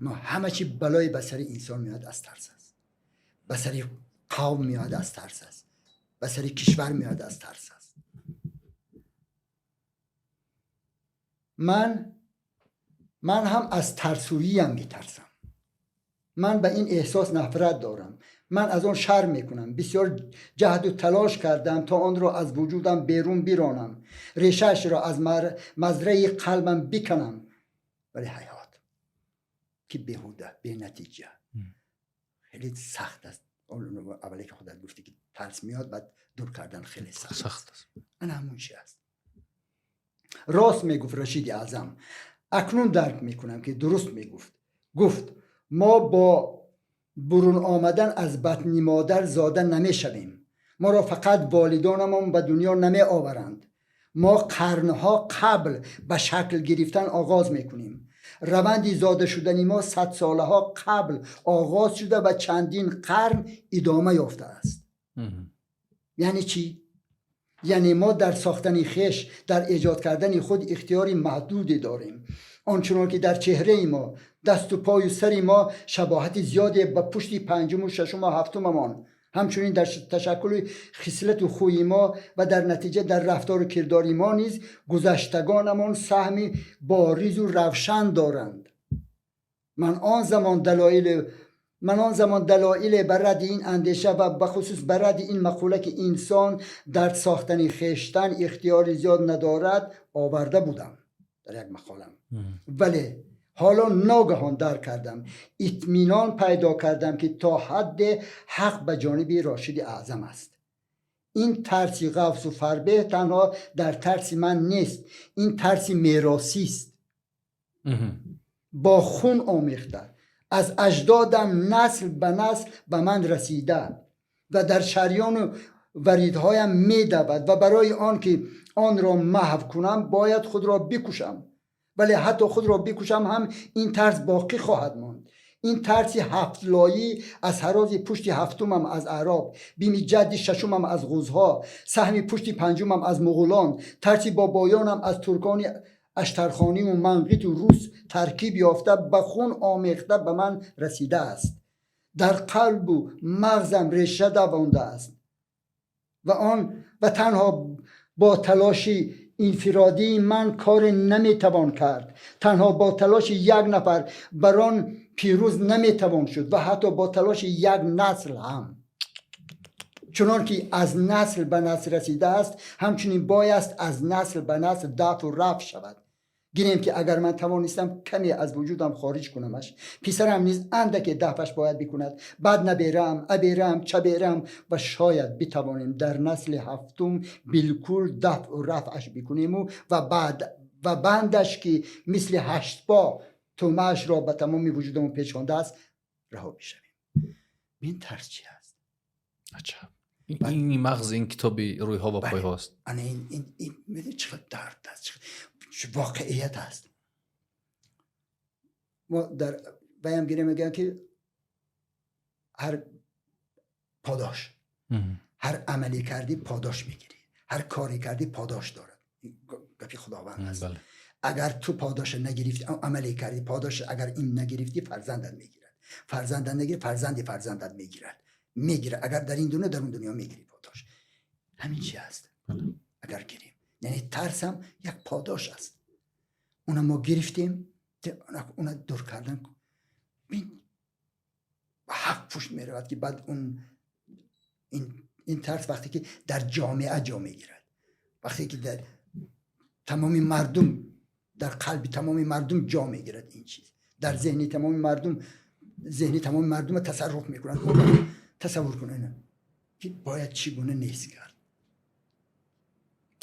мо ҳама чи балое ба сари инсон меояд аз тарс аст. Ба сари қавм меояд аз тарс аст. Ба сари кишвар меояд аз тарс аст. Ман ҳам аз тарсӯиям метарсам. Ман ба ин эҳсос нафрат дорам. Ман аз он шарм мекунам. Бисёр ҷаҳду талош кардам то онро аз вуҷудам берун биронам, решаашро аз мазраи қалбам биканам. Вале ҳаёт ки беҳуда, бенатиҷа, хеле сахт аст. Аввале ки худат гуфтӣ ки тарс меояд, баъд дур кардан хеле сахт аст. Ана ҳамон чи аст. Рост мегуфт Рашиди Аъзам. Акнун дарк мекунам ки дуруст мегуфт. Гуфт мо бо бурун омадан аз батни модар зода намешавем. Моро фақат волидонамон ба дунё намеоваранд. Мо қарнҳо қабл ба шакл гирифтан оғоз мекунем. Раванди зода шудани мо садсолаҳо қабл оғоз шуда ва чандин қарн идома ёфтааст. Яъне чӣ? Яъне мо дар сохтани хеш, дар эҷод кардани худ ихтиёри маҳдуде дорем. Ончунон ки дар чеҳраи мо, дасту пою сари мо шабоҳати зиёде ба пушти панҷуму шашуму ҳафтумамон, ҳамчунин дар ташаккули хислату хӯи мо ва дар натиҷа дар рафтору кирдори мо низ гузаштагонамон саҳми боризу равшан доранд. Ман он замон далоиле ба радди ин андеша ва бахусус ба радди ин мақула ки инсон дар сохтани хештан ихтиёри зиёд надорад оварда будам дар як мақолам. Вале ҳоло ногаҳон дарк кардам, итминон пайдо кардам ки то ҳадде ҳақ ба ҷониби Рошиди Аъзам аст. Ин тарси ғафсу фарбеҳ танҳо дар тарси ман нест, ин тарси меросист. Бо хун омехта, аз аҷдодам насл ба насл ба ман расида ва дар шарёну варидҳоям медавад ва барои он ки онро маҳв кунам бояд худро бикушам. Вале ҳатто худро бикушам ҳам ин тарс боқӣ хоҳад монд. Ин тарси ҳафтлоӣ аз ҳарози пушти ҳафтумам аз аъроб, бими ҷадди шашумам аз ғузҳо, саҳми пушти панҷумам аз муғулон, тарси бобоёнам аз туркони аштархониву манғиту рус таркиб ёфта ба хун омехта ба ман расидааст. Дар қалбу мағзам реша давондааст ва он ва танҳо бо талоши инфиродии ман коре наметавон кард. Танҳо бо талоши як нафар бар он пирӯз наметавон шуд ва ҳатто бо талоши як насл ҳам. Чунон ки аз насл ба насл расидааст, ҳамчунин бояст аз насл ба насл дафъу рафъ шавад. Гирем ки агар ман тавонистам каме аз вуҷудам хориҷ кунамаш, писарам низ андаке дафъаш бояд бикунад, баъд набераам, абераам, чабераам ва шояд битавонем дар насли ҳафтум билкул дафъу рафъаш бикунему ва баъд ва бандаш ки мисли ҳаштпо тӯъмаашро ба тамоми вуҷудамон печондааст, раҳо бишавем. Бин, тарс чи аст. Аҷаб! Ин мағзи ин китоби «Рӯйҳо ва пойҳост». Ана ин медонӣ, чӣ қадр дард аст, чӣ воқеият аст. Мо дар ваям гирем, мегӯям ки ҳар подош, ҳар амале кардӣ, подош мегирӣ, ҳар коре кардӣ, подош дорад. Гапи Худованд аст. Агар ту подоша нагирифтӣ, амале кардӣ, подош агар ин нагирифтӣ, фарзандат мегирад, фарзандат нагирифт, фарзанди фарзандат мегирад. Агар дар ин дунё, дар он дунё мегирӣ подош. Ҳамин чи аст. Агар гирем, яъне тарсам як подош аст, уна мо гирифтем, уна дур кардан бин ҳафт пушт меравад, ки баъд он ин тарс вақте ки дар ҷомеа ҷо мегирад, вақте ки дар тамоми мардум, дар қалби тамоми мардум ҷо мегирад, ин чиз дар зеҳни тамоми мардум, зеҳни тамоми мардумро тасарруф мекунад. Тасаввур кун, ки бояд чӣ гуна нест кард.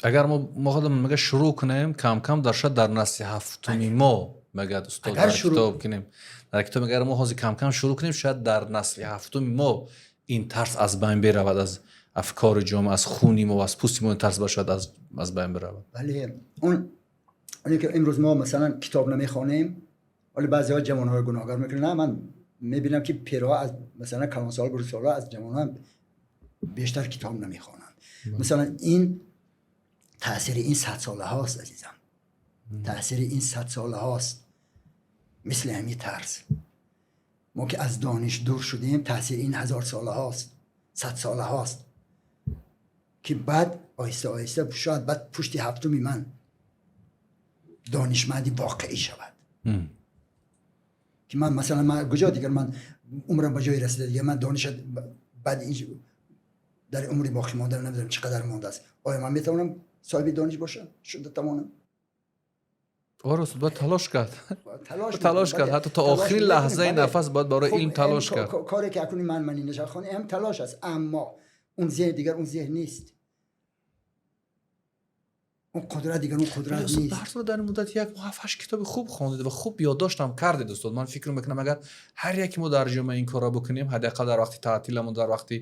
Агар мо худамон, мега, шурӯъ кунем кам-кам, дар шояд дар насли ҳафтуми мо, мегӯяд устод, дар китоб кунем, дар китоб, агар мо ҳозир кам-кам шурӯъ кунем, шояд дар насли ҳафтуми мо ин тарс аз байн беравад, аз афкори ҷомеа, аз хуни мо, аз пӯсти мо ин тарс шояд аз байн биравад. Бале, он оне ки имрӯз мо масалан китоб намехонем, вале баъзеҳо ҷавонҳоро гуноҳгар мекунанд. На, ман мебинам, ки пирҳо аз масалан калонсол, бурсолҳо аз ҷавонҳо бештар китоб намехонанд. Масалан, ин таъсири ин садсолаҳост, азизам, таъсири ин садсолаҳост. Мисли ҳамин тарс, мо ки аз дониш дур шудем, таъсири ин ҳазорсолаҳост, садсолаҳост, ки баъд оҳиста оҳиста шояд баъд пушти ҳафтуми ман донишманди воқеӣ шавад, ки ман масалан, ман куҷо дигар, ман умрам ба ҷое расида, дигар ман дониш баъд дар умри боқӣ монда, намедонам чӣ қадар мондааст, оё ман метавонам соҳиби дониш бошам, шуда тавонам? Оре, устод, бояд талош кард, талош кард, ҳатто то охирин лаҳзаи нафас бояд барои илм талош кард. Коре ки акнун ман ин хонем ҳам талош аст, аммо он зеҳн дигар он зеҳн нест, он қудрат дигар он қудрат нест. Ҳар дар муддати як моҳ ҳафт ҳашт китоби хуб хондед ва хуб ёддоштам кардед. Устод, ман фикр мекунам, агар ҳар яке мо дар ҷомеа ин корро бикунем, ҳадди ақал дар вақти таътиламон, дар вақти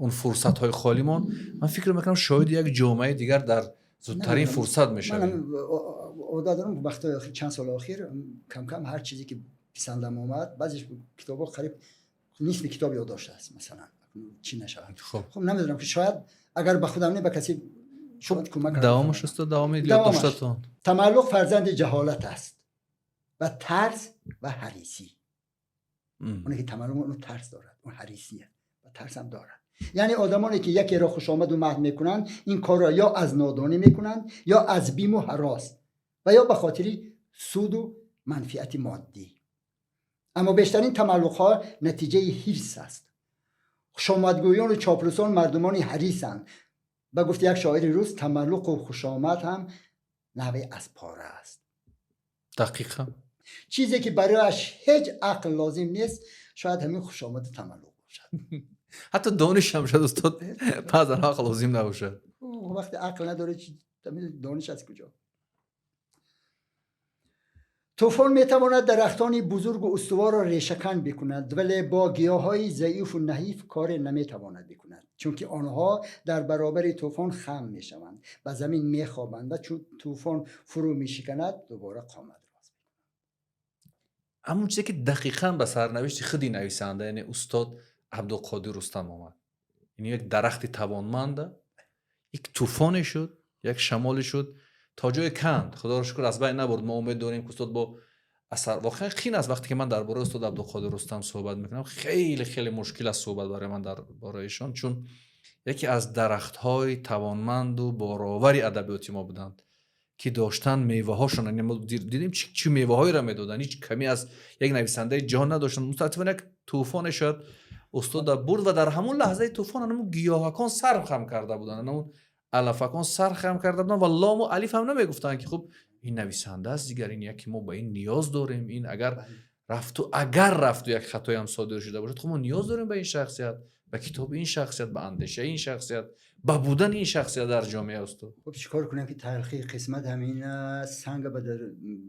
он фурсатҳои холимон, ман фикр мекунам, шоҳиди як ҷомеаи дигар дар зудтарин фурсат мешавем. Одат дорам, вақтҳои охир, чанд соли охир, кам-кам ҳар чизе ки писандам омад, баъзеш китобҳо, қариб нисфи китоб ёддоштааст, масалан, чӣ нашавад. Хуб, намедонам, ки шояд агар ба худам не, ба касе шояд кӯмак. Давомаш, устод, давоми ёддоштатон. Тамаллуқ фарзанди ҷаҳолат аст ва тарс ва ҳарисӣ. Оне ки тамаллуқ, он тарс дорад, он ҳарисӣ ва тарсам дорад. Яъне одамоне ки якеро хушомаду мадҳ мекунанд, ин корро ё аз нодонӣ мекунанд, ё аз биму ҳарос ва ё ба хотири суду манфиати моддӣ. Аммо бештарин тамаллуқҳо натиҷаи ҳирс аст. Хушомадгӯёну чоплусон мардумони ҳарисанд. Ба гуфти як шоири рус, тамаллуқу хушомад ҳам навъе аз пора аст. Дақиқан. Чизе ки барояш ҳеҷ ақл лозим нест, шояд ҳамин хушомаду тамаллуқ бошад. Ҳатто дониш ҳам шояд, устод, баъзан ақл лозим набошад. Вақте ақл надорӣ, дониш аз куҷо? Тӯфон метавонад дарахтони бузургу устуворро решакан бикунад, вале бо гиёҳҳои заифу наҳиф коре наметавонад бикунад, чунки онҳо дар баробари тӯфон хам мешаванд, ба замин мехобанд ва чун тӯфон фурӯ мешиканад, дубора қомат рост. Ҳамон чизе ки дақиқан ба сарнавишти худи нависанда, яъне устод Абдуқодир Рустам, омад. Ин як дарахти тавонманда, як тӯфоне шуд, як шамоле шуд, то ҷое канд, худоро шукр, аз байн набурд. Мо умед дорем, ки устод бо асар. Воқеан қин аст, вақте ки ман дар бораи устод Абдуқодир Рустам суҳбат мекунам, хеле хеле мушкил аст суҳбат барои ман дар бораи ишон, чун яке аз дарахтҳои тавонманду боровари адабиёти мо буданд, ки доштан меваҳошон. Яъне мо дидем, чӣ меваҳоеро медоданд, ҳеҷ камӣ аз як нависандаи ҷаҳон надоштанд. Мутаассифона, як тӯфоне шояд Устода бурд ва дар ҳамон лаҳзаи тӯфон ҳамон гиёҳакон сар хам карда буданд, ҳамон алафакон сар хам карда буданд ва лому алиф ҳам намегуфтанд, ки хуб, ин нависанда аст, дигар ин яке мо ба ин ниёз дорем. Ин агар рафту агар рафту як хатоям содир шуда бошад, хуб, мо ниёз дорем ба ин шахсият, ба китоби ин шахсият, ба андешаи ин шахсият, ба будани ин шахсият дар ҷомеа, устод. Хуб, чикор кунем, ки талхии қисмат ҳамин аст, санг ба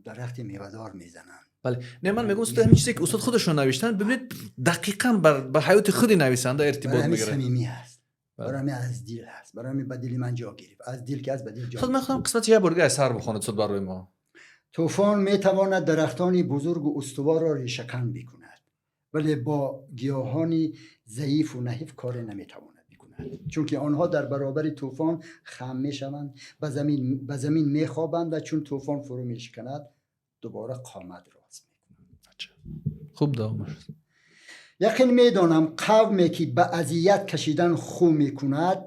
дарахти мевадор мезананд. Бале, не, ман мегӯям, устод, ҳамин чизе ки устод худашон навиштанд, бибинед, дақиқан ба ҳаёти худи нависанда иртибот барои ҳамин мегирад. Самимӣ аст, барои ҳамин аз дил аст, барои ҳамин ба дили ман ҷо гирифт, аз дил ки аст, ба дил ҷо. Устод, ман худам қисмати як бор дига аз сар бихонед, устод, барои мо. Тӯфон метавонад дарахтони бузургу устуворро решакан бикунад, вале бо гиёҳони заифу наҳиф коре наметавонад бикунад, чунки онҳо дар баробари тӯфон хам мешаванд, ба замин мехобанд ва чун тӯфон фурӯ мешиканад, дубора қомат рост мекунанд. Хуб, давомаш. Яқин медонам, қавме ки ба азият кашидан хӯ мекунад,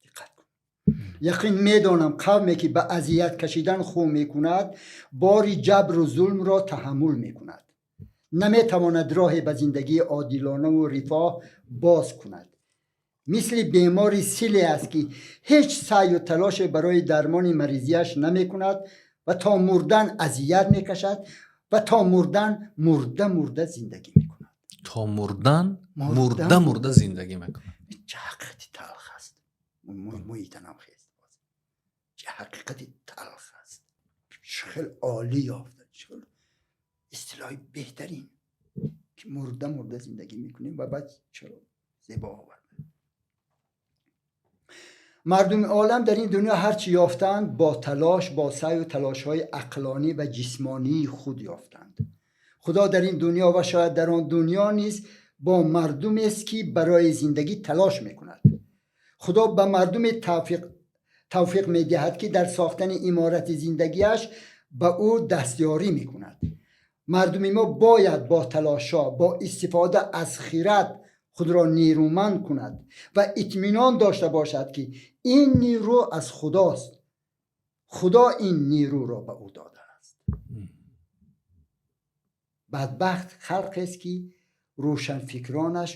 диққат кун, яқин медонам, қавме ки ба азият кашидан хӯ мекунад, бори ҷабру зулмро таҳаммул мекунад, наметавонад роҳе ба зиндагии одилонаву рифоҳ боз кунад. Мисли бемори силе аст, ки ҳеҷ саъю талоше барои дармони маризиаш намекунад ва то мурдан азият мекашад ва то мурдан мурда мурда зиндагӣ мекунад. То мурдан мурда мурда зиндагӣ мекунад. Чӣ ҳақиқати талх аст! Мӯи танам хест. Чӣ ҳақиқати талх аст! Чӣ хел олӣ ёфта, чӣ хел истилоҳи беҳтарин, ки мурда мурда зиндагӣ мекунем. Ва баъд чаро зебо оварда: мардуми олам дар ин дунё ҳарчи ёфтаанд, бо талош, бо саъю талошҳои ақлонӣ ва ҷисмонии худ ёфтанд. Худо дар ин дунё ва шояд дар он дунё низ бо мардумест, ки барои зиндагӣ талош мекунад. Худо ба мардуме тавфиқ медиҳад, ки дар сохтани иморати зиндагиаш ба ӯ дастёрӣ мекунад. Мардуми мо бояд бо талошҳо, бо истифода аз хирад худро нерӯманд кунад ва итминон дошта бошад, ки ин нерӯ аз Худост, Худо ин нерӯро ба ӯ додааст. Бадбахт халқест, ки рӯшанфикронаш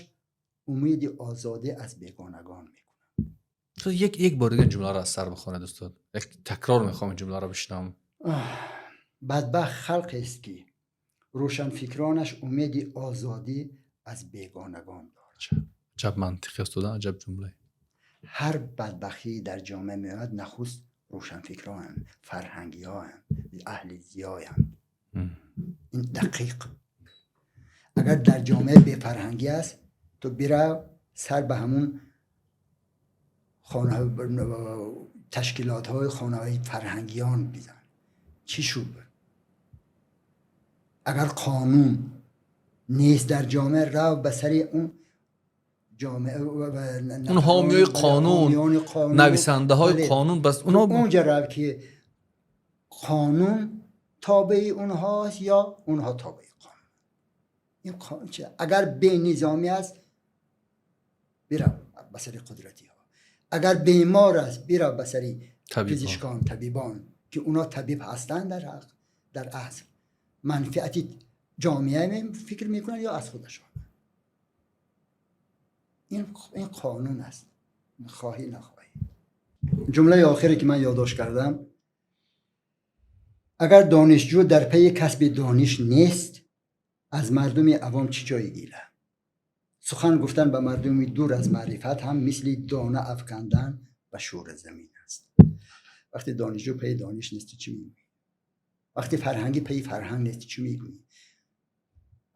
умеди озодӣ аз бегонагон мекунанд. Як бор дига ҷумларо аз сар бихонед, устод. Як такрор мехоҳам ин ҷумларо бишнавам. Бадбахт халқест, ки рӯшанфикронаш умеди озодӣ аз бегонагон дорад. Аҷаб мантиқи, устод, аҷаб ҷумлае. Ҳар бадбахтӣ дар ҷомеа меояд, нахуст рӯшанфикронанд, фарҳангиҳоянд, аҳли зиёянд. Ин дақиқ. Агар дар ҷомеа бефарҳангӣ аст, ту бирав сар ба ҳамун хона, ташкилотҳои хонаҳои фарҳангиён бизан, чӣ шуд? Агар қонун нест дар ҷомеа, рав ба сари он ҷомеа. Он ҳомиёи қонун, нависандаҳои қонун, бас онҳо онҷа рав, ки қонун тобеи онҳост ё онҳо тобеи қонун. Ин агар бенизомӣ аст, бирав ба сари қудратиҳо. Агар бемор аст, бирав ба сари пизишкон, табибон, ки онҳо табиб ҳастанд, дар ҳақ, дар асл манфиати ҷомеа фикр мекунанд ё аз худашон. Ин қонун аст, хоҳӣ нахоҳӣ. Ҷумлаи охире, ки ман ёддошт кардам: агар донишҷӯ дар пайи касби дониш нест, аз мардуми авом чӣ ҷойи гила? Сухан гуфтан ба мардуми дур аз маърифат ҳам мисли дона афкандан ба шӯразамин аст. Вақте донишҷӯ пайи дониш нест, ту чӣ мегӯӣ? Вақте фарҳангӣ пайи фарҳанг нест, ту чӣ мегӯӣ?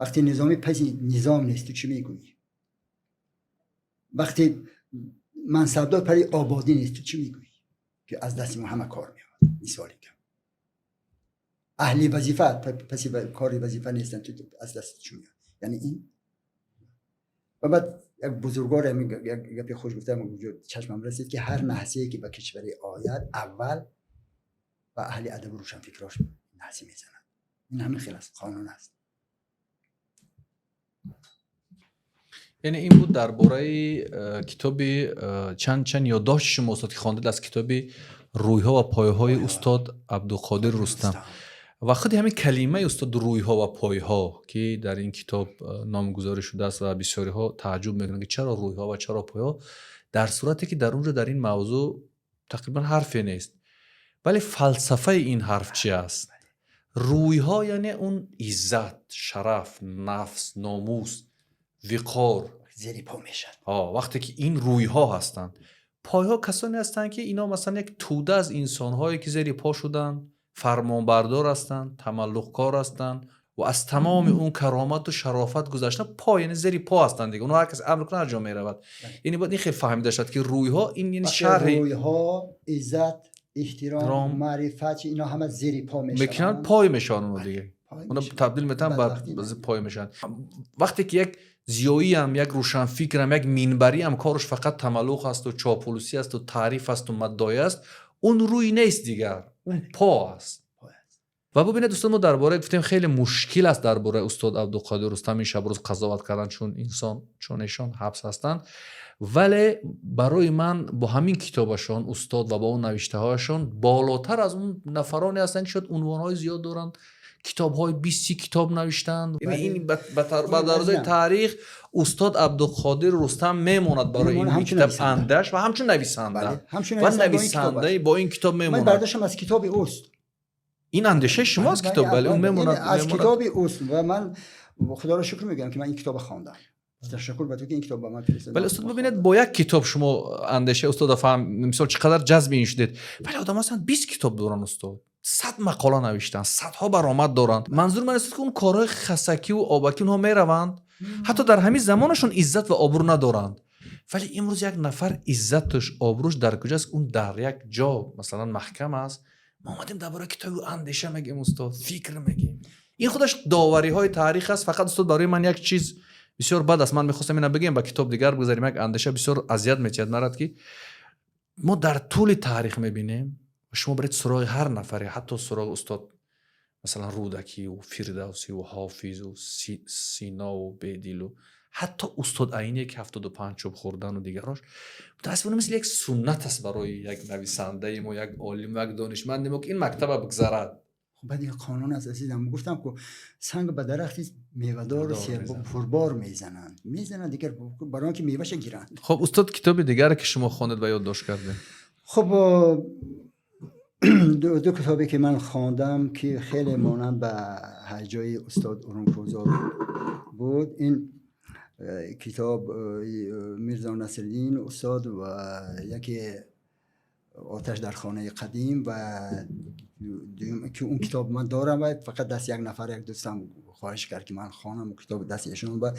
Вақте низомӣ пайи низом нест, ту чӣ мегӯӣ? Вақте мансабдор пайи ободӣ нест, ту чӣ мегӯӣ, ки аз дасти мо ҳама кор меояд? Мисоле кам, аҳли вазифа паси кори вазифа нестанд, ту аз дасти чӣ меояд? Яъне ин ва баъд як бузургвор як гапи хуш гуфтам, чашмам расид, ки ҳар наҳсие ки ба кишваре ояд, аввал ба аҳли адабу рӯшанфикрош наҳсӣ мезанад. Ин ҳамин хел аст, қонун аст. Яъне ин буд дар бораи китоби чанд ёддошти шумо, устод, ки хондед аз китоби «Рӯйҳо ва пояҳои» устод Абдуқодир Рустам. Ва худи ҳамин калимаи, устод, рӯйҳо ва пойҳо, ки дар ин китоб номгузорӣ шудааст ва бисёриҳо тааҷҷуб мекунанд, ки чаро рӯйҳо ва чаро пойҳо, дар сурате ки дар он ҷо дар ин мавзӯъ тақрибан ҳарфе нест. Вале фалсафаи ин ҳарф чи аст? Рӯйҳо яъне он иззат, шараф, нафс, номус, виқор зери по мешавад. Вақте ки ин рӯйҳо ҳастанд, пойҳо касоне ҳастанд, ки ино масалан як тӯда аз инсонҳое, ки зери по шуданд, фармонбардор ҳастанд, тамаллуқкор ҳастанд ва аз тамоми он каромату шарофат гузашта, по, яъне зери по ҳастанд дига. Онҳо ҳар кас амр кунад, ҳар ҷо меравад. Яъне бояд ин хел фаҳмида шавад, ки рӯйҳо ин яъне шарҳи рӯйҳо, иззат, эҳтиром, маърифат, ино ҳама зери по мешаванд, мекунанд, пой мешаванд онҳо дига, онҳо табдил метаванд ба пой мешаванд. Вақте ки як зиёиам, як рӯшанфикрам, як минбариам кораш фақат тамаллуқ асту чопулусӣ асту таъриф асту маддоӣ аст, он рӯй нест дигар, он по аст. Ва бубинед, устод, мо дар бораи гуфтем, хеле мушкил аст дар бораи устод Абдуқодир Рустам ин шабрӯз қазоват кардан, чун инсон чун эшон ҳабс ҳастанд. Вале барои ман бо ҳамин китобашон устод ва бо он навиштаҳояшон болотар аз он нафароне ҳастанд, ки шояд унвонҳои зиёд доранд, китобҳои 20 китоб навиштанд. Ин ба дарозаи таърих устод Абдуқодир Рустам мемонад барои ин китоб андаш ва ҳамчун нависанда ва нависандаи бо ин китоб мемонад. Бардоштам аз китоби ӯст. Ин андешаи шумост, китоб, бале, он мемонад. Аз китоби ӯст ва ман худоро шукр мегӯям, ки ман ин китобро хондам. Ташаккур ба ту, ки ин китоб ба ман фиристодӣ. Бале, устод, бубинед, бо як китоб шумо андешаи устода фаҳм, мисол, чӣ қадар ҷазби ин шудед. Вале одам ҳастанд, 20 китоб доранд, устод, 100 мақола навиштанд, садҳо баромад доранд. Манзур ман аст, ки он корҳои хасакиву обакӣ, онҳо мераванд, ҳатто дар ҳамин замонашон иззат ва обрӯ надоранд. Вале имрӯз як нафар иззатуш, обрӯш дар куҷост? Он дар як ҷо масалан маҳкам аст. Мо омадем дар бораи китоби андеша мегӯем, устод, фикр мегӯем. Ин худаш довариҳои таърих аст. Фақат, устод, барои ман як чиз бисёр бад аст. Ман мехостам ина бигӯем, ба китоб дигар бигзарем. Як андеша бисёр азият метиҳад марад, ки мо дар тӯли таърих мебинем, шумо баред суроғи ҳар нафаре, ҳатто суроғи устод, масалан, Рӯдакиву Фирдавсиву Ҳофизу Синову Бедилу ҳатто устод Айне, ки 75 чӯб хӯрдану дигарош, мутаассифона, мисли як суннат аст барои як нависандаи мо, як олиму як донишманди мо, ки ин мактаба бигзарад. Баъд ин қонун аст, азизам. Гуфтам, ку санг ба дарахти мевадору пурбор мезананд дигар, барои он ки меваша гиранд. Хоб, устод, китоби дигаре, ки шумо хондед ва ёддошт кардед? Хуб, ду китобе, ки ман хондам, ки хеле монанд ба ҳайҷои устод Урункӯзод буд, ин китоб Мирзо Насриддин устод ва яке «Оташ дар хонаи қадим» ва ки он китоб ман дорам ва фақат даст як нафар, як дӯстам хоҳиш кард, ки ман хонам, китоб дасти эшон ва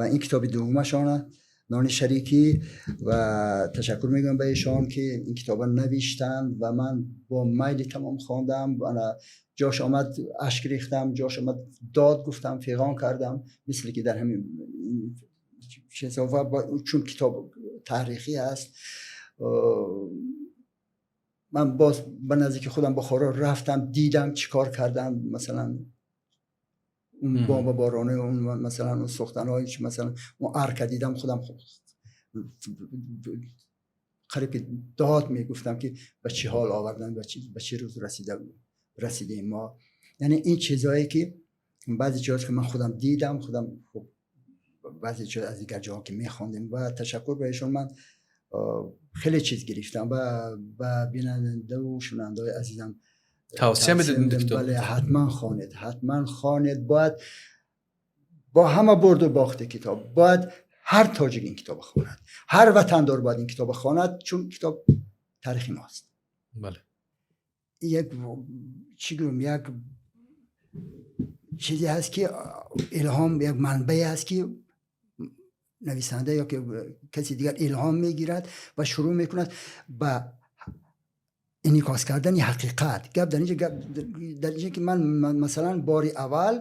ин китоби дуввумашона «Нони шарикӣ». Ва ташаккур мегӯям ба эшон, ки ин китоба навиштанд ва ман бо майли тамом хондам. Ҷош омад, ашк рехтам, ҷош омад, дод гуфтам, фиғон кардам, мисли ки дар ҳамин чун китоб таърихӣ аст. Ман боз ба наздики худам Бухоро рафтам, дидам, чӣ кор кардам, масалан, он бомбаборони, он масалан он сӯхтанҳои, масалан, он арка дидам, худам қариб ки дод мегуфтам, ки ба чӣ ҳол овардан, ба чӣ рӯз расидем мо. Яъне ин чизҳое, ки баъзе ҷоҳо, ки ман худам дидам, худам баъзе ҷо аз дигар ҷоҳо, ки мехондем. Ва ташаккур ба эшон, ман хеле чиз гирифтам ва ба бинандаву шунавандаҳои азизам тавсия медиҳед? Бале, ҳатман хонед, ҳатман хонед. Бояд бо ҳама бурду бохти китоб, бояд ҳар тоҷик ин китобро хонад, ҳар ватандор бояд ин китобро хонад, чун китоб таърихи мост. Як чӣ гӯям, як чизе ҳаст, ки илҳом, як манбае ҳаст, ки нависанда ё ки каси дигар илҳом мегирад ва шурӯъ мекунад ба инъикос кардани ҳақиқат. Гап дар инҷа, гап дар инҷа, ки ман масалан бори аввал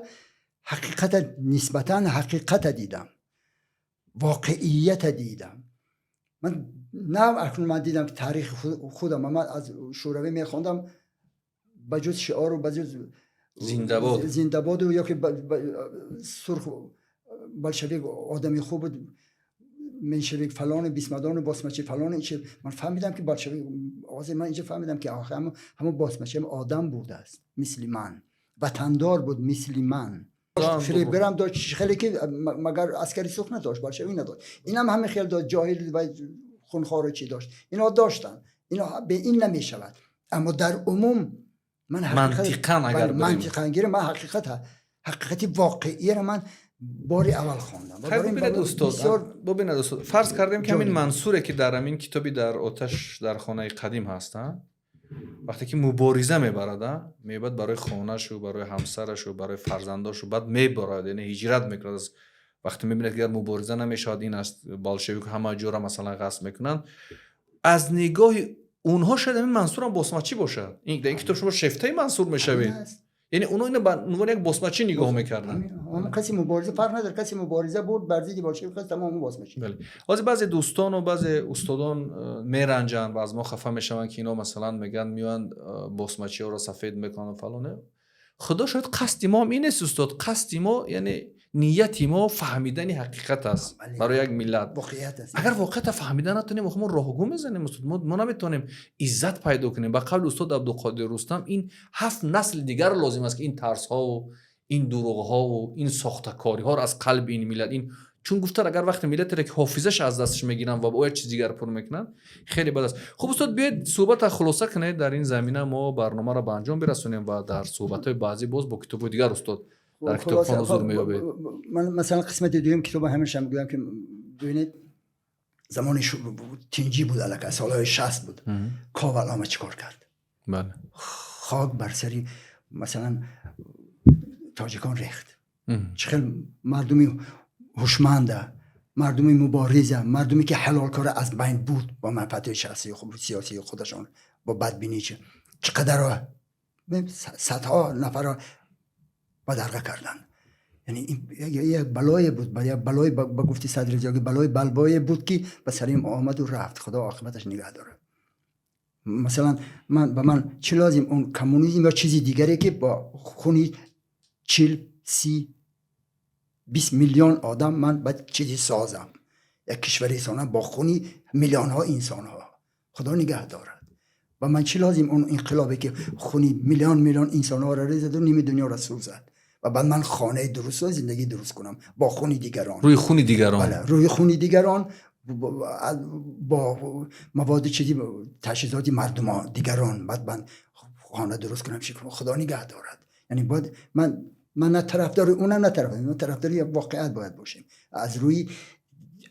ҳақиқата, нисбатан ҳақиқата дидам, воқеията дидам. Ман нав акнун ман дидам, ки таърихи худам ман аз Шӯравӣ мехондам, ба ҷуз шиору ба ҷуз зиндабод. Зиндабоду ё ки сурх болшевик одами хуб буд, меншевик фалону бисмадону босмачи фалону. Ман фаҳмидам, ки болшевик, ҳозир ман инҷа фаҳмидам, ки ҳамон босмачи одам будааст, мисли ман. Ватандор буд мисли ман. Фиребгарам дошт, хеле ки магар аскари сурх надошт, болшевик надошт. Инам ҳамин хел дошт, ҷоҳил ва хунхор чӣ дошт. Инҳо доштанд. Инҳо бе ин намешавад. Аммо дар умум ман мантиқан агар мантиқан гирам, ман ҳақиқати воқеиро ман бори аввал хондам. Бибинед устод, бибинед устод, фарз кардем ки ҳамин Мансуре ки дар ҳамин китоби «Дар оташ дар хонаи қадим» ҳаст, вақте ки мубориза мебарад, мебад барои хонашу, барои ҳамсарашу, барои фарзандошу, баъд мебарад, яъне ҳиҷрат мекунад. Вақте мебинад ки дигар мубориза намешавад, ин аст, болшевик ҳама ҷора масалан ғасб мекунанд, аз нигоҳи онҳо шояд ҳамин Мансурам босмачӣ бошад. Дар ин китоб шумо шефтаи Мансур мешавед. Яъне онҳо ина ба унвони як босмачӣ нигоҳ мекарданд. Касе мубориза фарқ надорад, касе мубориза бурд бар зидди болшевик, тамом босмачӣ. Бале, ҳозир баъзе дӯстону баъзе устодон меранҷанд ва аз мо хафа мешаванд, ки ино масалан мегӯянд, меоянд, босмачиҳоро сафед мекунанд фалоне. Худо шояд қасди мо ҳам ин нест, устод. Қасди мо, яъне нияти мо фаҳмидани ҳақиқат аст барои як миллат. Агар воқеията фаҳмида натонем, мо роҳгум мезанем, устод. Мо наметавонем иззат пайдо кунем. Ба қавли устод Абдуқодир Рустам, ин ҳафт насли дигар лозим аст, ки ин тарсҳову ин дурӯғҳову ин сохтакориҳоро аз қалби ин миллат, ин чун гуфтар, агар вақте миллатере ки ҳофизаш аз дасташ мегиранд ва бо як чиз дигар пур мекунанд, хеле бад аст. Хуб, устод, биёед суҳбата хулоса кунед. Дар ин замина мо барномаро ба анҷом бирасонем ва дар суҳбатҳои баъзӣ боз бо китобҳои дигар, устод, дар китобхон ҳузур меёбед. Ман масалан қисмати дуюм китоба ҳамеша мегӯям, ки бибинед, замони тинҷӣ буд, аллакай солҳои 60 буд, Ковал омад, чӣ кор кард? Хок бар сари масалан тоҷикон рехт. Чӣ хел мардуми ҳушманда, мардуми мубориза, мардуме ки ҳалолкора аз байн буд бо манфаатҳои шахсии сиёсии худашон, бо бадбинӣ чӣ қадар садҳо нафарро бадарға карданд. Яъне як балое буд, як балои, ба гуфти Садри Зиёги, балои балбое буд, ки ба сарим омаду рафт, Худо оқибаташ нигаҳ дорад. Масалан, ман ба ман чӣ лозим он коммунизм ё чизи дигаре, ки бо хуни 40, 30, 20 миллион одам ман бояд чизи созам, як кишваре созам бо хуни миллионҳо инсонҳо? Худо нигаҳ дорад. Ба ман чӣ лозим он инқилобе, ки хуни миллион миллион инсонҳоро резаду ними дунёро сӯзад, ва баъд ман хонаи дуруст, зиндагӣ дуруст кунам бо хуни дигарон? Рӯи хуни дигарон. Бале, рӯи хуни дигарон, бо маводи чизи таҷҳизоти мардумо дигарон баъд ман хона дуруст кунам. Чӣ, Худо нигаҳ дорад. Яъне бояд ман на тарафдори онам, на тарафдори, ман тарафдори як воқеият бояд бошем, аз рӯи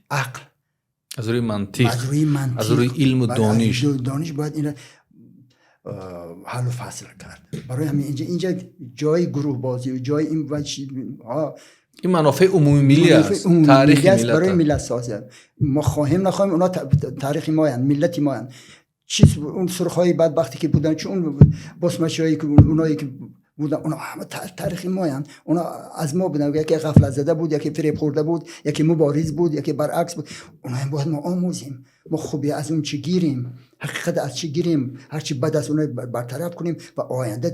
ақл, аз рӯи мантиқ, аз рӯи мантиқ, аз рӯи илму дониш. Дониш бояд ина ҳаллу фасл кард. Барои ҳамин инҷа ҷои гурӯҳбозӣ, ҷои ин ин манофеи умумимиллӣ аст, таърихи миллат, барои миллатсозӣ. Мо хоҳем нахоҳем, онҳо таърихи моянд, миллати моянд. Чиз он сурхҳои бадбахте ки буданд, чун босмачиҳое ки оное ки буданд, онҳо ҳама таърихи моянд, онҳо аз мо буданд. Яке ғафлатзада буд, яке фиреб хӯрда буд, яке мубориз буд, яке баръакс буд. Онҳоям бояд мо омӯзем. Мо хубӣ аз он чӣ гирем, ҳақиқат аз чӣ гирем, ҳарчи бад аст, онро бартараф кунем ва оянда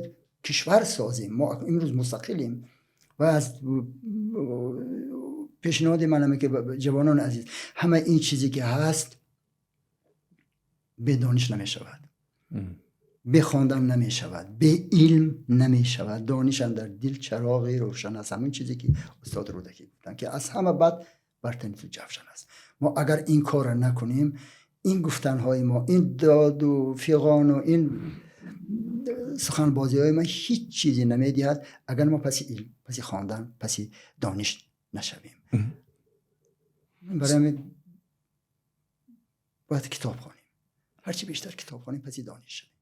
кишвар созем. Мо имрӯз мустақилем ва аз пешниҳоди ман ҳаме ки ҷавонони азиз, ҳама ин чизе ки ҳаст, бе дониш намешавад, бе хондан намешавад, бе илм намешавад. Дониш андар дил чароғи рӯшан аст. Ҳамин чизе ки устод Рӯдакӣ гуфтанд, ки аз ҳама бад бар тани ту ҷавшан аст. Мо агар ин корро накунем, ин гуфтанҳои мо, ин доду фиғону ин суханбозиҳои мо ҳеҷ чизе намедиҳад, агар мо паси илм, паси хондан, паси дониш нашавем. Барои ҳамин бояд китоб хонем, ҳарчи бештар китоб хонем, паси дониш шавем.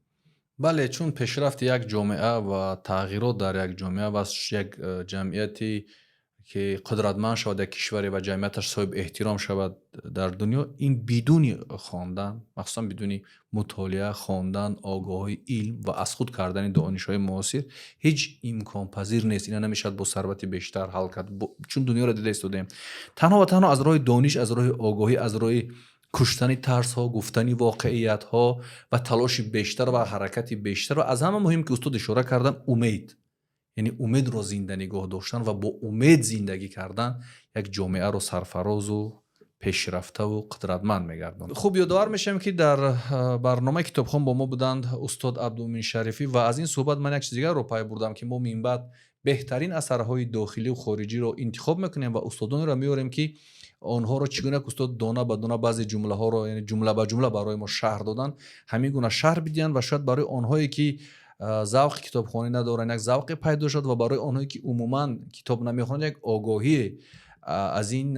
Бале, чун пешрафти як ҷомеа ва тағйирот дар як ҷомеа ва як ҷамъияте ки қудратманд шавад, як кишваре ва ҷамъияташ соҳиби эҳтиром шавад дар дунё, ин бидуни хондан, махсусан бидуни мутолиа, хондан, огоҳии илм ва аз худ кардани донишҳои муосир ҳеҷ имконпазир нест. Ина намешавад бо сарвати бештар ҳал кард, чун дунёро дида истодаем. Танҳо ва танҳо аз роҳи дониш, аз роҳи огоҳӣ, аз роҳи куштани тарсҳо, гуфтани воқеиятҳо ва талоши бештар ва ҳаракати бештар, ва аз ҳама муҳим, ки устод ишора кардан, умед, яъне умедро зинда нигоҳ доштан ва бо умед зиндагӣ кардан як ҷомеаро сарфарозу пешрафта ва Пешрафтаву қудратманд мегардонад. Хуб, ёдовар мешавем, ки дар барномаи «Китобхон» бо мо буданд устод Абдумӯмин Шарифӣ. Ва аз ин суҳбат ман як чиз дигарро пай бурдам, ки мо минбаъд беҳтарин асарҳои дохилию хориҷиро интихоб мекунем ва устодонеро меорем, ки онҳоро чӣ гуна устод дона ба дона баъзе ҷумлаҳоро, яъне ҷумла ба ҷумла барои мо шарҳ доданд, ҳамин гуна шарҳ бидиҳанд. Ва шояд барои онҳое, ки завқи китобхонӣ надоранд, як завқе пайдо шуд ва барои онҳое, ки умуман китоб намехонанд, як огоҳие аз ин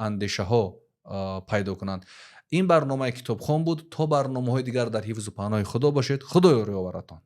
андешаҳо пайдо кунанд. Ин барномаи «Китобхон» буд. То барномаҳои дигар дар ҳифзу паноҳи Худо бошед. Худо ёри оваратон.